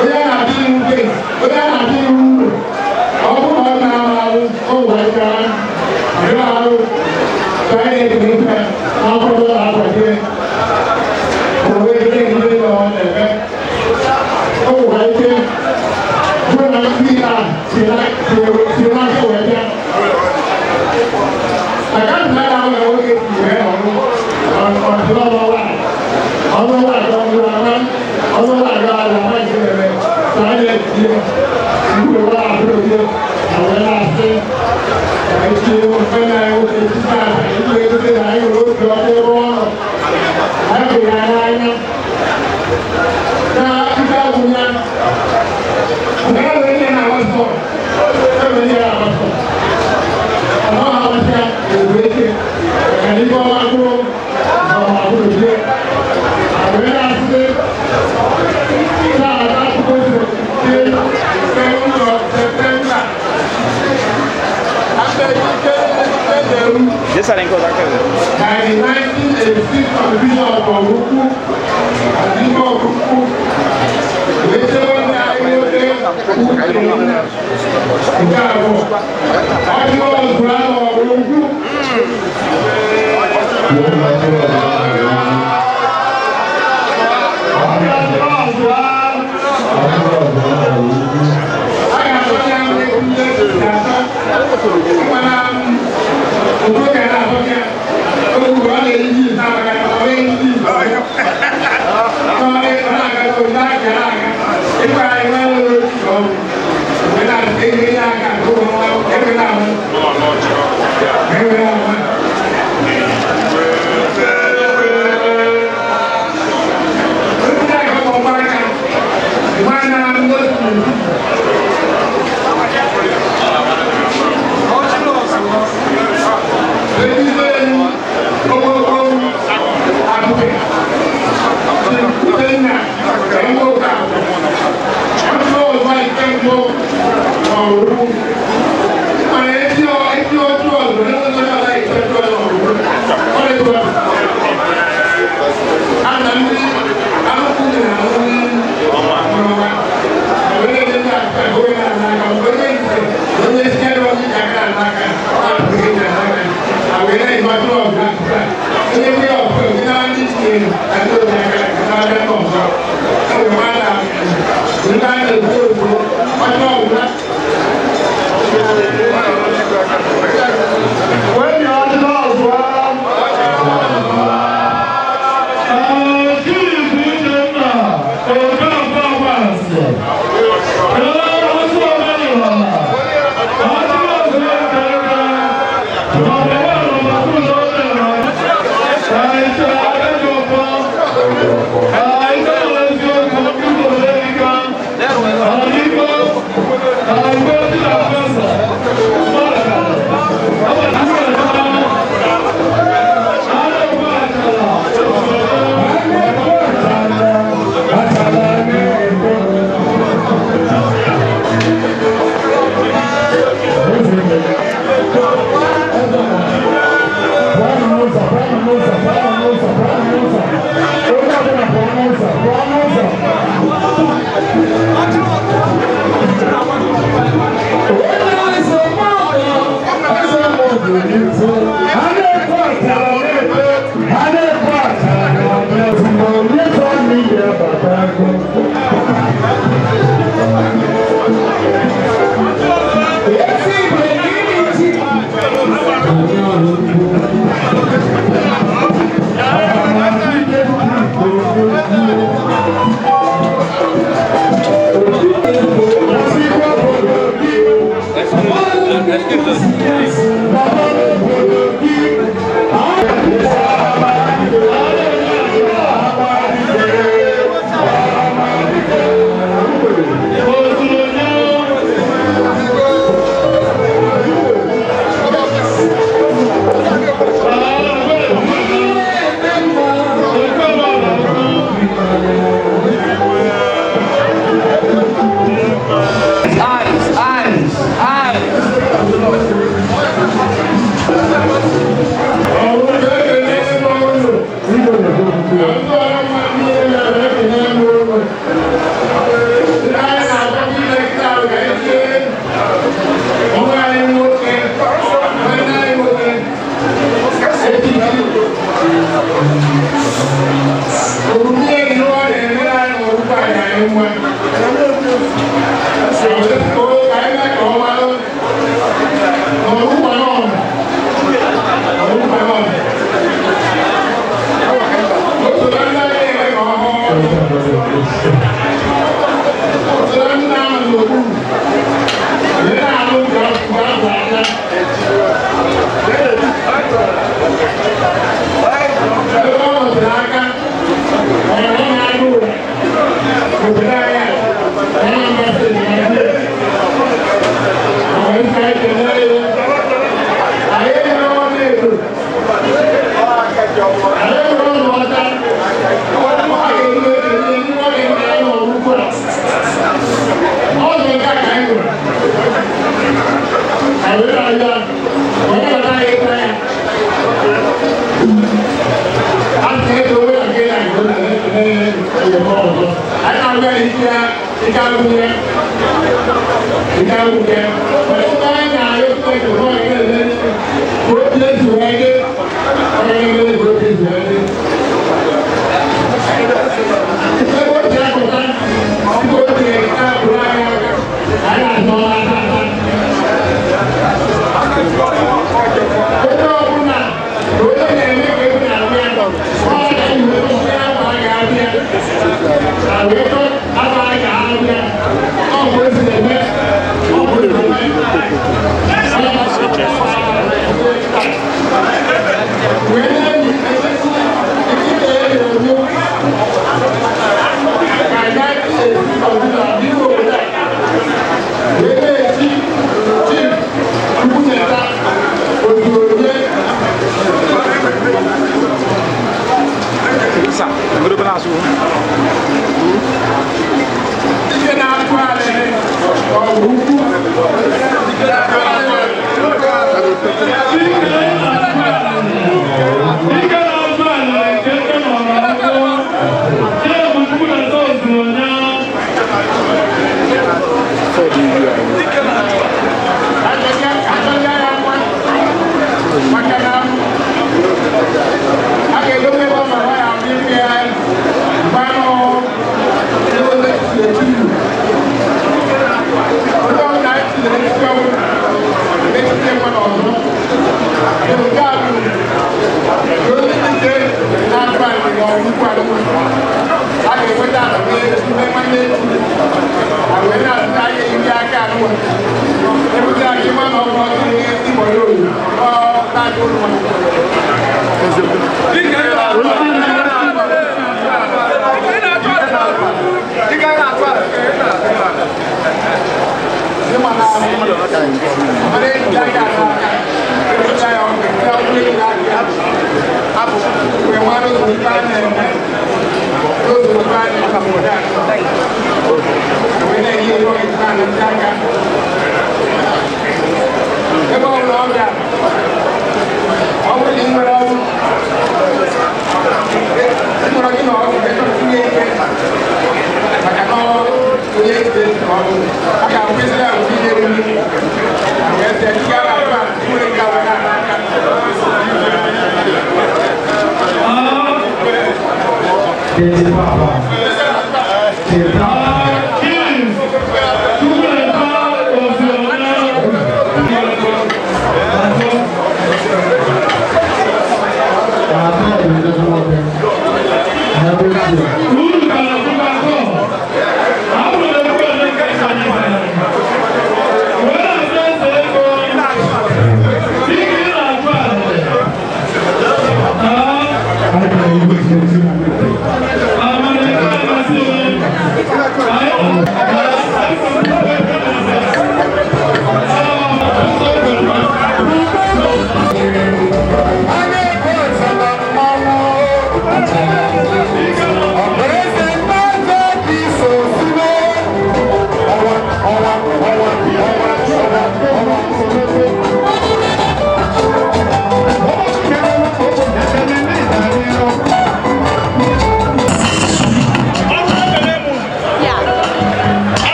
onye na-achọ iru gate, onye na-achọ iru ụlọ. Ọ bụrụ na ọ na-arụ arụ, o nwere ike arụ arụ ka anyị na-ekele ife n'akwụkwọ na-akwado onwe ike ndị nọ na-eme. O nwere ike bụrụ na ndị a si n'aka wee bịa. Maka na ya ahụ na nwoke si wee ọrụ ọdịnọlọwa ọnụwa aga ọnụ ama ọnụwa aga ala ama nke eme ka a na-etinye mgbe wa abụrụ na wee na-asị ka echi ofe na nwoke echiche a ikpe egote na anyị nwere obi ọma ebe ọ nọ. Anyị hụrụ ya n'anya na ike agwụ ya. Nke a nwere ihe na-amasị, enwere ihe na-amasị ọ amasị ya ewu eke maka na ife ọma bụrụ ọma bụrụ bie. Wee na-asị taa na akụkọ ose. By the 1986 constitution of Oraukwu, and Igwe Oraukwu, wee chebe nna anyị nwoke Uchenna nke abụọ, ọjị ọzụrụ ahụ Oraukwu.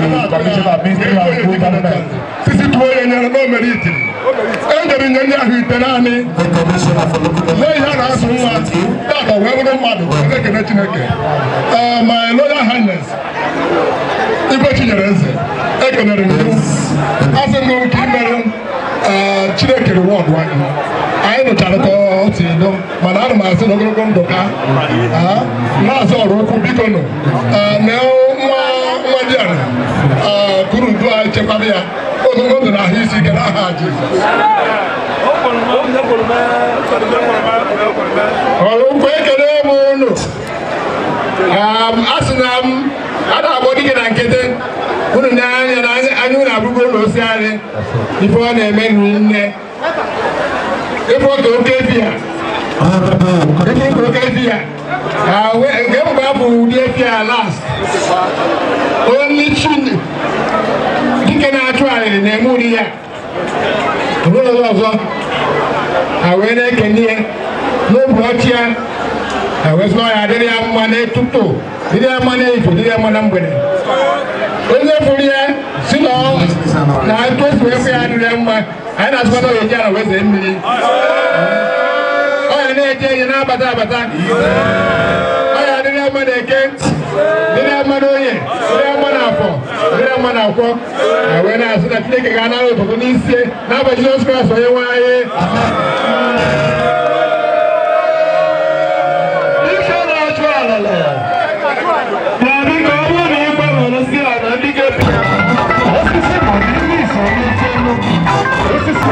Commissioner, Ministry of Local Government. Sisi tuo ya nyere na o mere itiri e nyere nye ndị ahụ ite naanị lee ihe a na-asụ nwa tata wee bụrụ mmadụ ekene Chineke. Ee, my Royal Highness Igwe Chinyere Eze, ekenere m gị, asị m gị ka ị mere Chineke reward anyị. Anyị nụchara ka ọ si dụ, mana ana m asị na ogologo ndụ ka na-asị ọrụ ukwu biko nụ na nwa nwa dị ala kuru udu anyị chekwaba ya ogologo ndụ na ahụ isi ike n'aha Jizọs. Ọrụ ukwu, ekele m unu. A sị na m a na-akpọ dike na nkịtị unu n'anya na anya unu abụgo ụlọ osi anyị ife ọ na-eme nri nne ife oge oke efi ya ike nke oke efi ya nke mgbe abụ ụdị efi a last onye chi dike na-achụ arịrị na-eme ụdị ya ruo ọzọ ha wee na-ekene ya n'obi ọchị ya ha wee sị na ọ ya adịrị ya mma n'ụtụtụ, dịrị ya mma n'ehihie, dịrị ya mma na mgbede. Onye fụrụ ya si na ọ na etu esi wee fụ ya adịrị ya mma, anyị na-asịkwa na ọ ga-eji ara wee zee mmiri, ọ ya na-eje eje na-abata abata, ọ ya adịrị ya mma na eke, dịrị ya mma n'oye, dịrị ya mma n'afọ, dịrị ya mma n'akwọ. Ha wee na-asị na Chineke ga-anara otuto n'isi n'abalị Jizọs Kraịst onye nwe anyị. Ike na-achụ alala. Ma biko, ọ bụrụ na ị gbanwere si ala ndị ga-ebi osisi ma ọ bụ ndị iso n'oche elu osisi.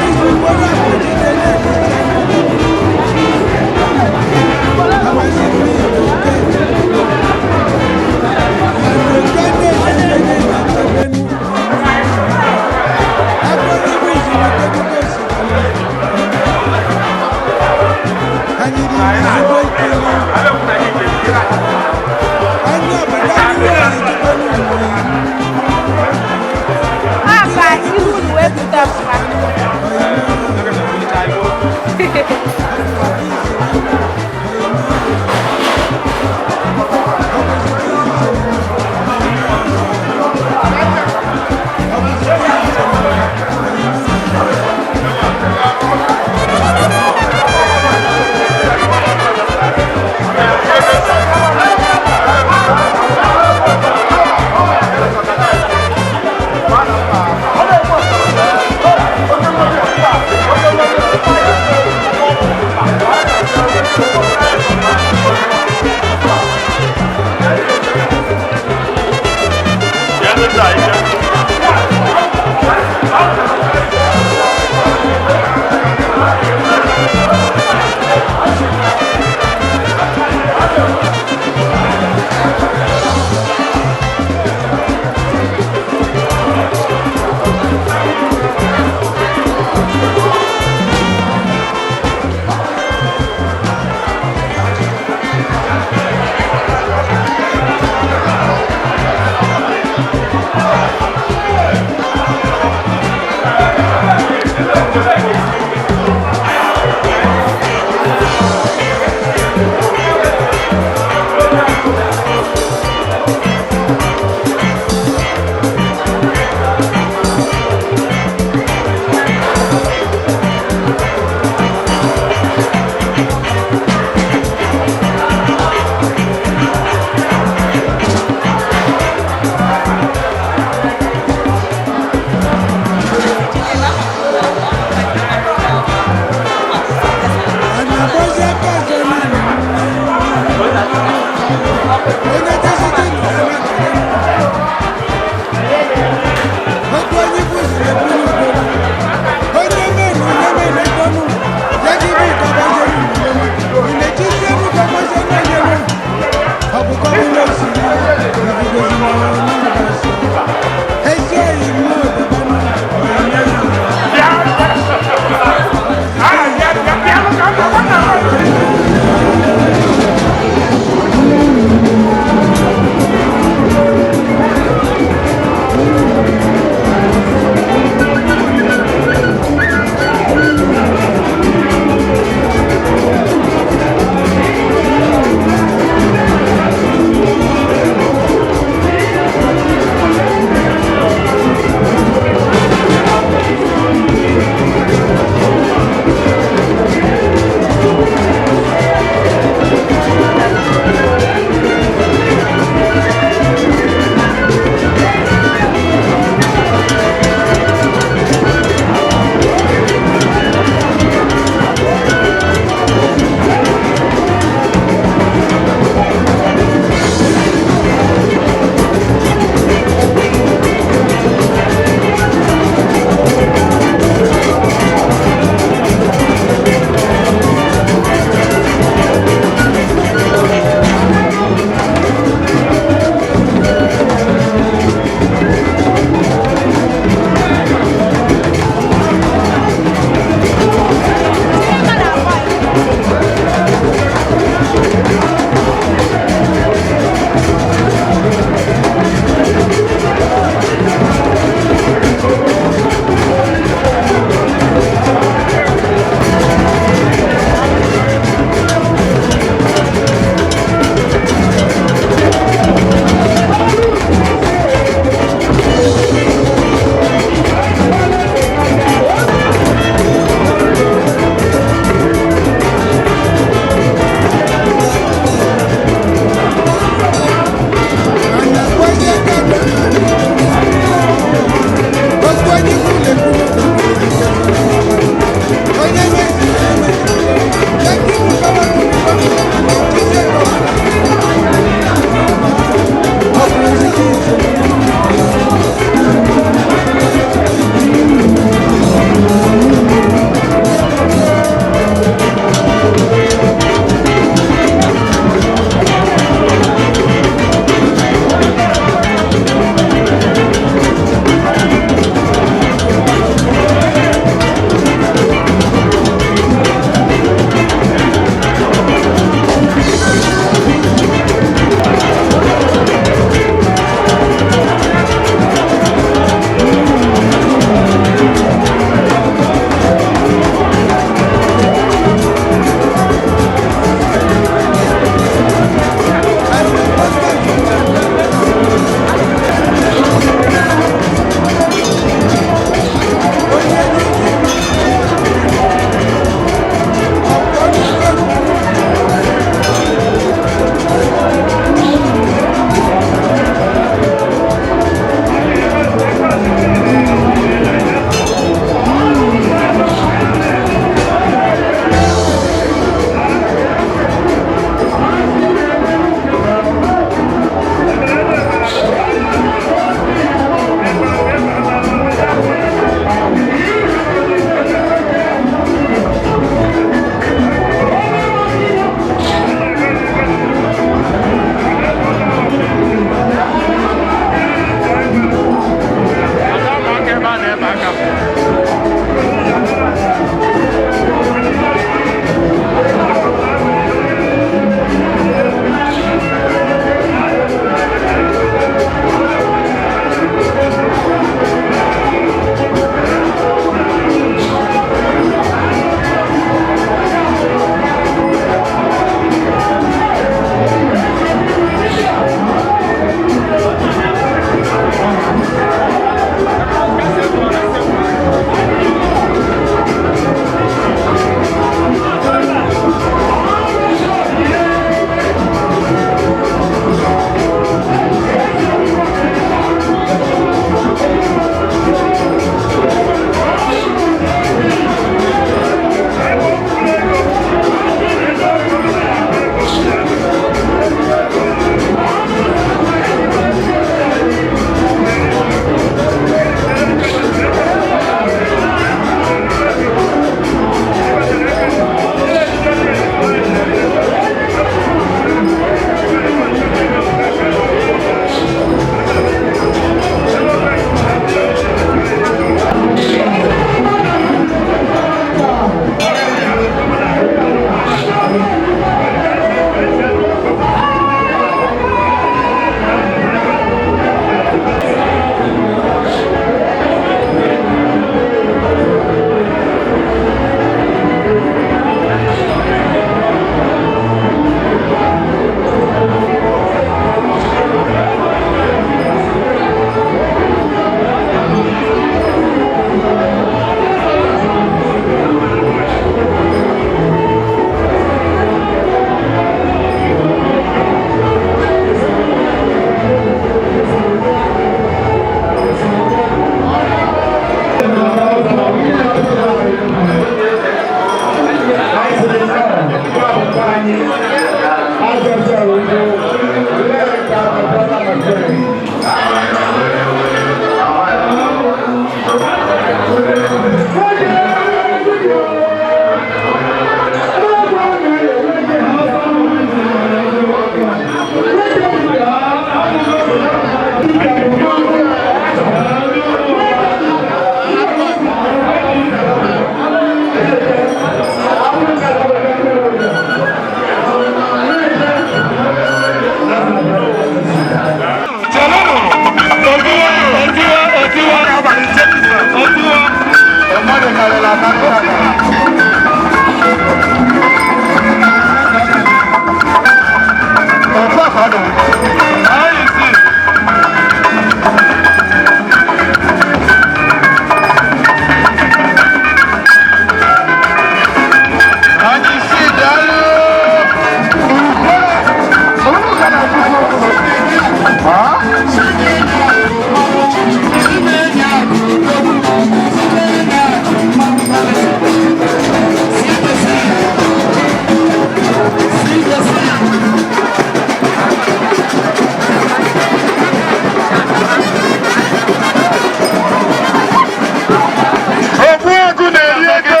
Ogbuagu na-eri ego.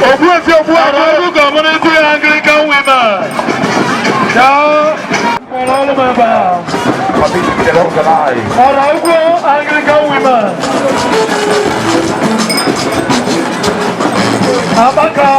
Ogbuefi Ogbuagu. Ọrụ Community Anglican Women. Daa. Ọrụ ọrụ m ebe a. Ọrụ Ugwu Anglican Women. Abaka.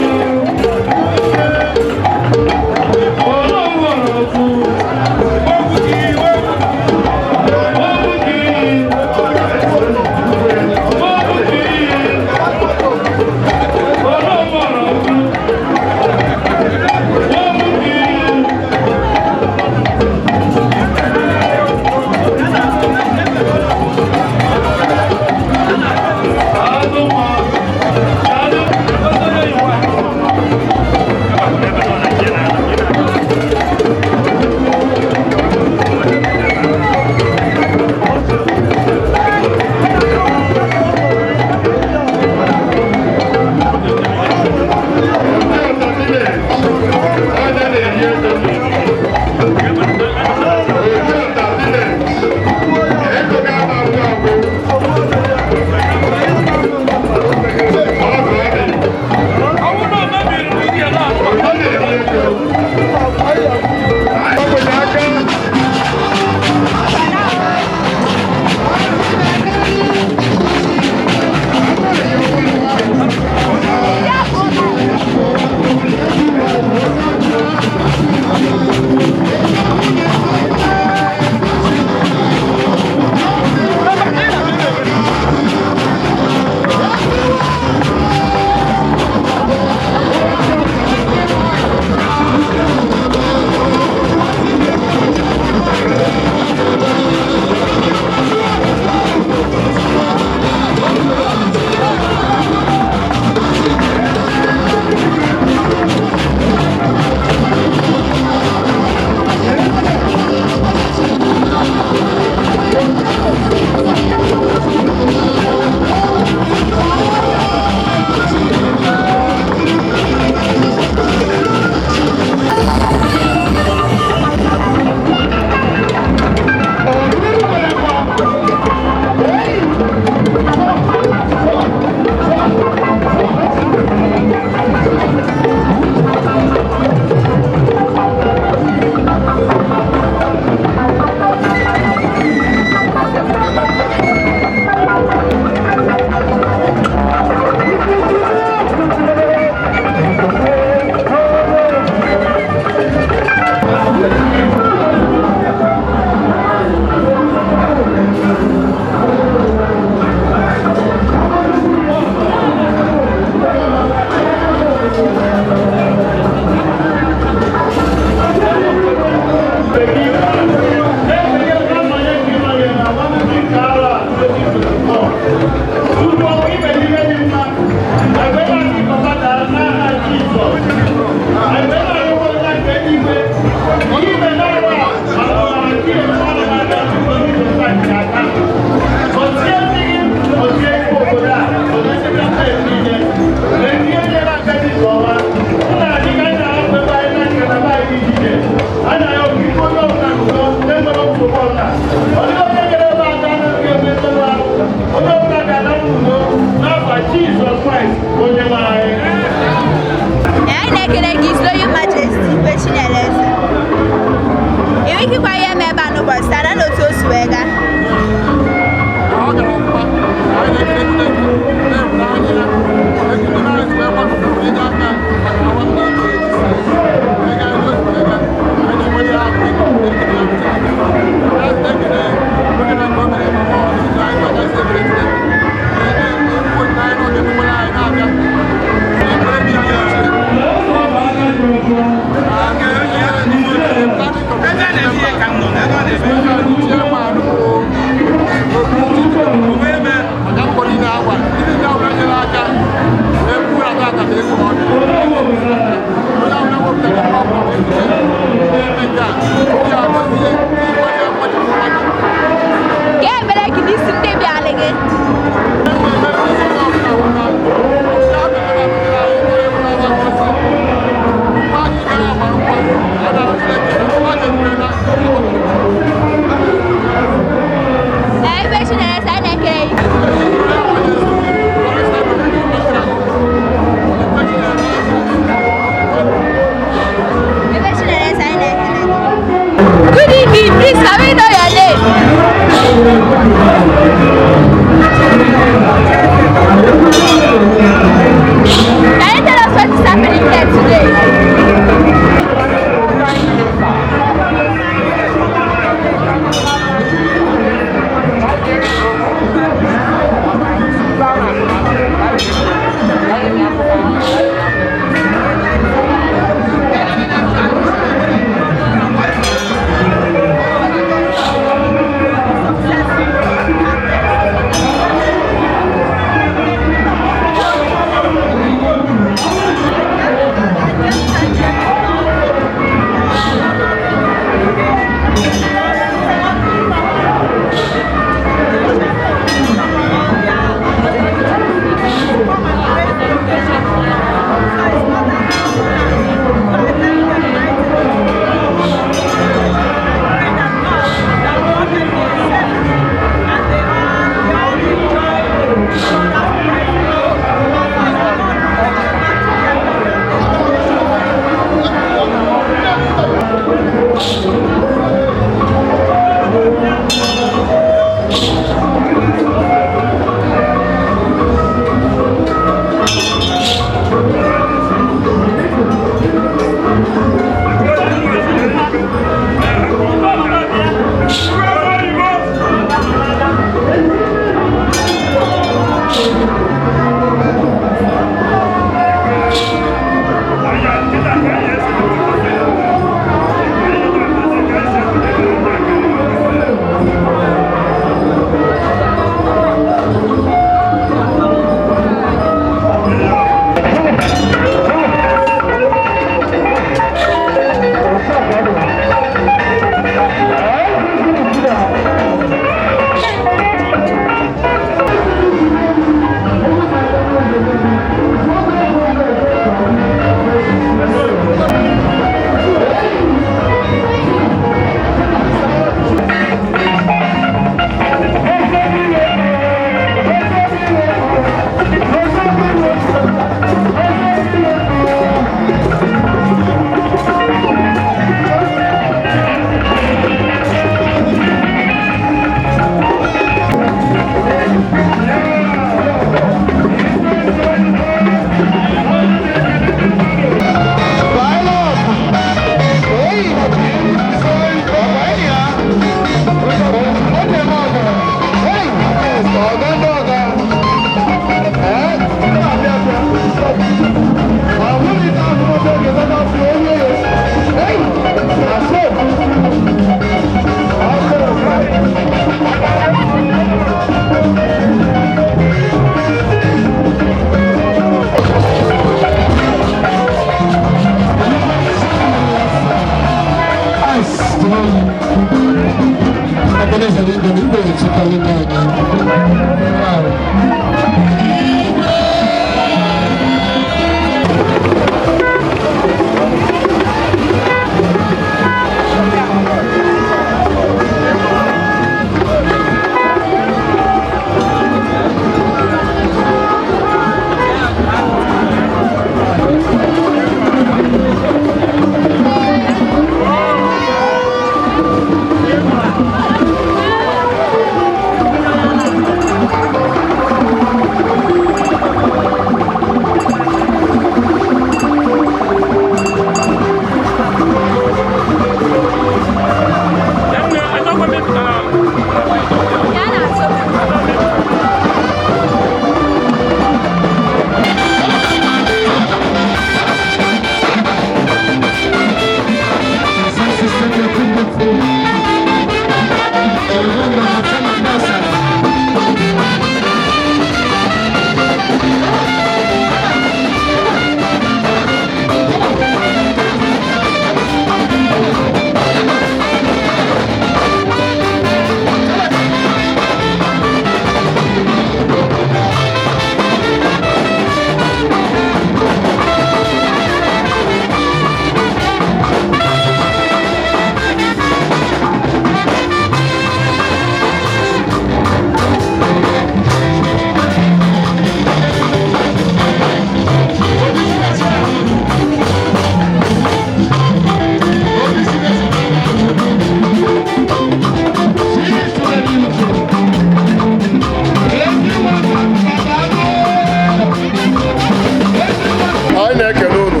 Anyị na-ekele unu.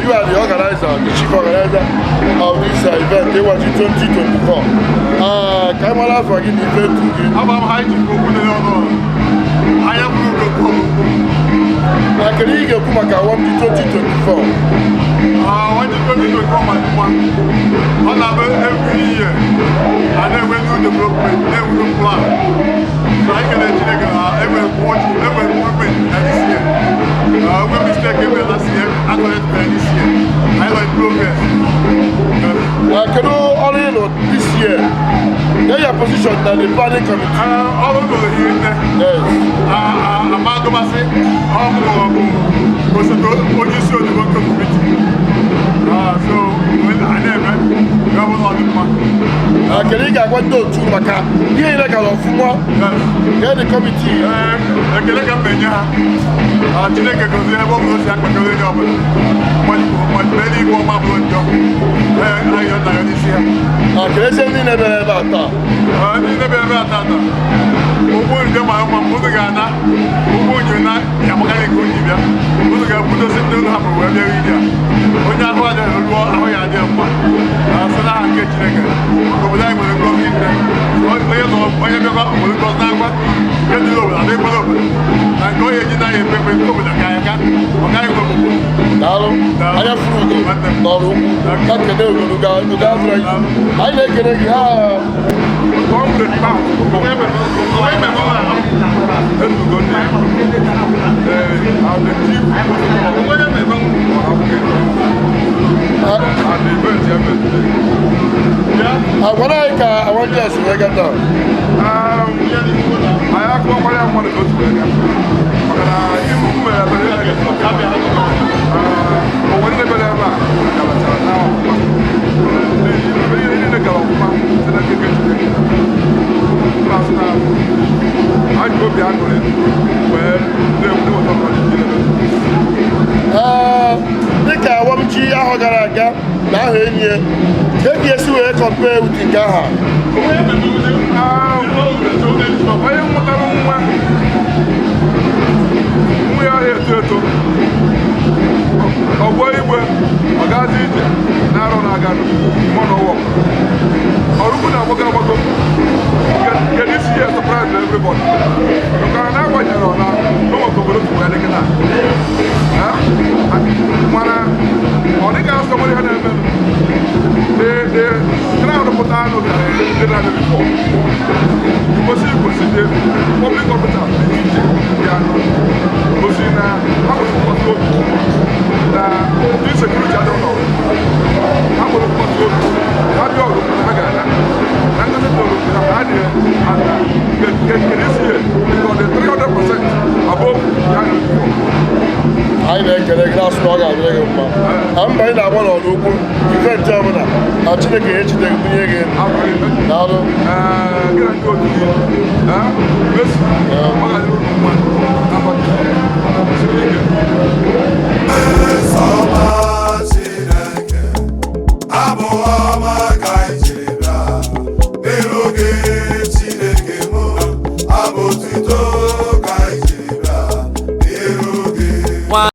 You are the organizer, the chief organizer of this event, Iwaji 2024. Ka anyị mara afọ gị na ife etu gị. Aba m ha ji okwu dị n'ọnụ anya kwuru okwu. Na kedu ihe ị ga-ekwu maka Iwaji 2024? Iwaji 2024 ma mma. Ọ na-abụ every year a na-enwe new development, na-enwe new plan. So anyị kele Chineke na enwere enwere improvement na this year. Enwe mistake enwere last year, akọrọ this year. Anyị nọ in progress. Kedu ọrụ ị lụ this year? Get your position na the planning committee. Ọrụ lụrụ hiri nne. Amadụmasị ọmụrụ bụ osote onye isi odibo nke committee. So a na-eme ya ọ bụla ọ dị mma. Kedu ị ga-agwa ndị otu maka ihe niile gara ọfụma? Get the committee. Ekele ka m na-enye ha. Chineke gozie ebe ọ bụla o si akpakọrọ onye ọbụla. Mmadụ eluigwe ọma bụrụ njọ. Ayọ nna ya n'isi ha. Kelezie ndị na-ebere ebe a taa. Ndị na-ebere ebe a taa taa. Ụgbọ njem ma mma unu ga-ana ụgbọ njem na ya amakarị nke onye bịa. Unu ga-ebudozi ndị unu hapụrụ wee bịa ije a. Onye ahụ adịghị ruo ahụ ya adịghị mma. Sị n'aha nke Chineke. Obodo anyị nwere ngọzi nne. Onye nọ Onye bịakwa obodo gọzi n'akwa nke dị n'obodo adịghịkwa n'obodo na nke onye ji naghị epe epe nke obodo ka ya ka ọ gaghị nwe ogbugbo. Daalụ, anya furu ugo n'ọrụ ukwu ka kene ugo nuga nuga afro anyị na-ekene gị ha. Agwara anyị ka àwọn ndị a si wee gaa taa. Anyị akụwakwara ya mmadụ ka o si wee gaa maka na iwu mere ebere o nwere ndị bịara ebe a galachara na ọfụma, ihe niile gara ọfụma site na nkeke Chineke asị na anyị ji obi aṅụrị wee na-eweta ọnọdụ niile. Ee, dịka awamchi ahụ gara aga na ahụ enyi ya ka e esi wee compare with nke aha. Onye mụtara nwa nwa ya eto eto ọgbọ igwe ọ gazi ije na-arọ na-aga mụ na ụwa ọrụkwu na-agbago agbago kedu isi ya surprise na everybody maka na agbanyere na ụmụ obodo tụrụ ya dịkịta, mana ọ dịka asọ nwere ihe na-eme the crowd pụta anụ karịrị ndị na-adị before gosi gosi the public officers dị iche iche ya gosi na ha nwere mkpọtụ obi na ndị security adịrọ n'ọrụ ha nwere mkpọtụ obi ha bịa ọrụ ha ga-ana na ngosi toro na ha dị ana nke this year because the 300% above ya na before. Anyị na-ekele gị na-asụ na ọ ga-adịrị gị mma na mba anyị na-agba n'ọrụ ukwu ife nche ọbụla na Chineke ya echite gị bunye gị. Daalụ. Gị na ndị otu gị mesi ọ ga-adịrị unu mma.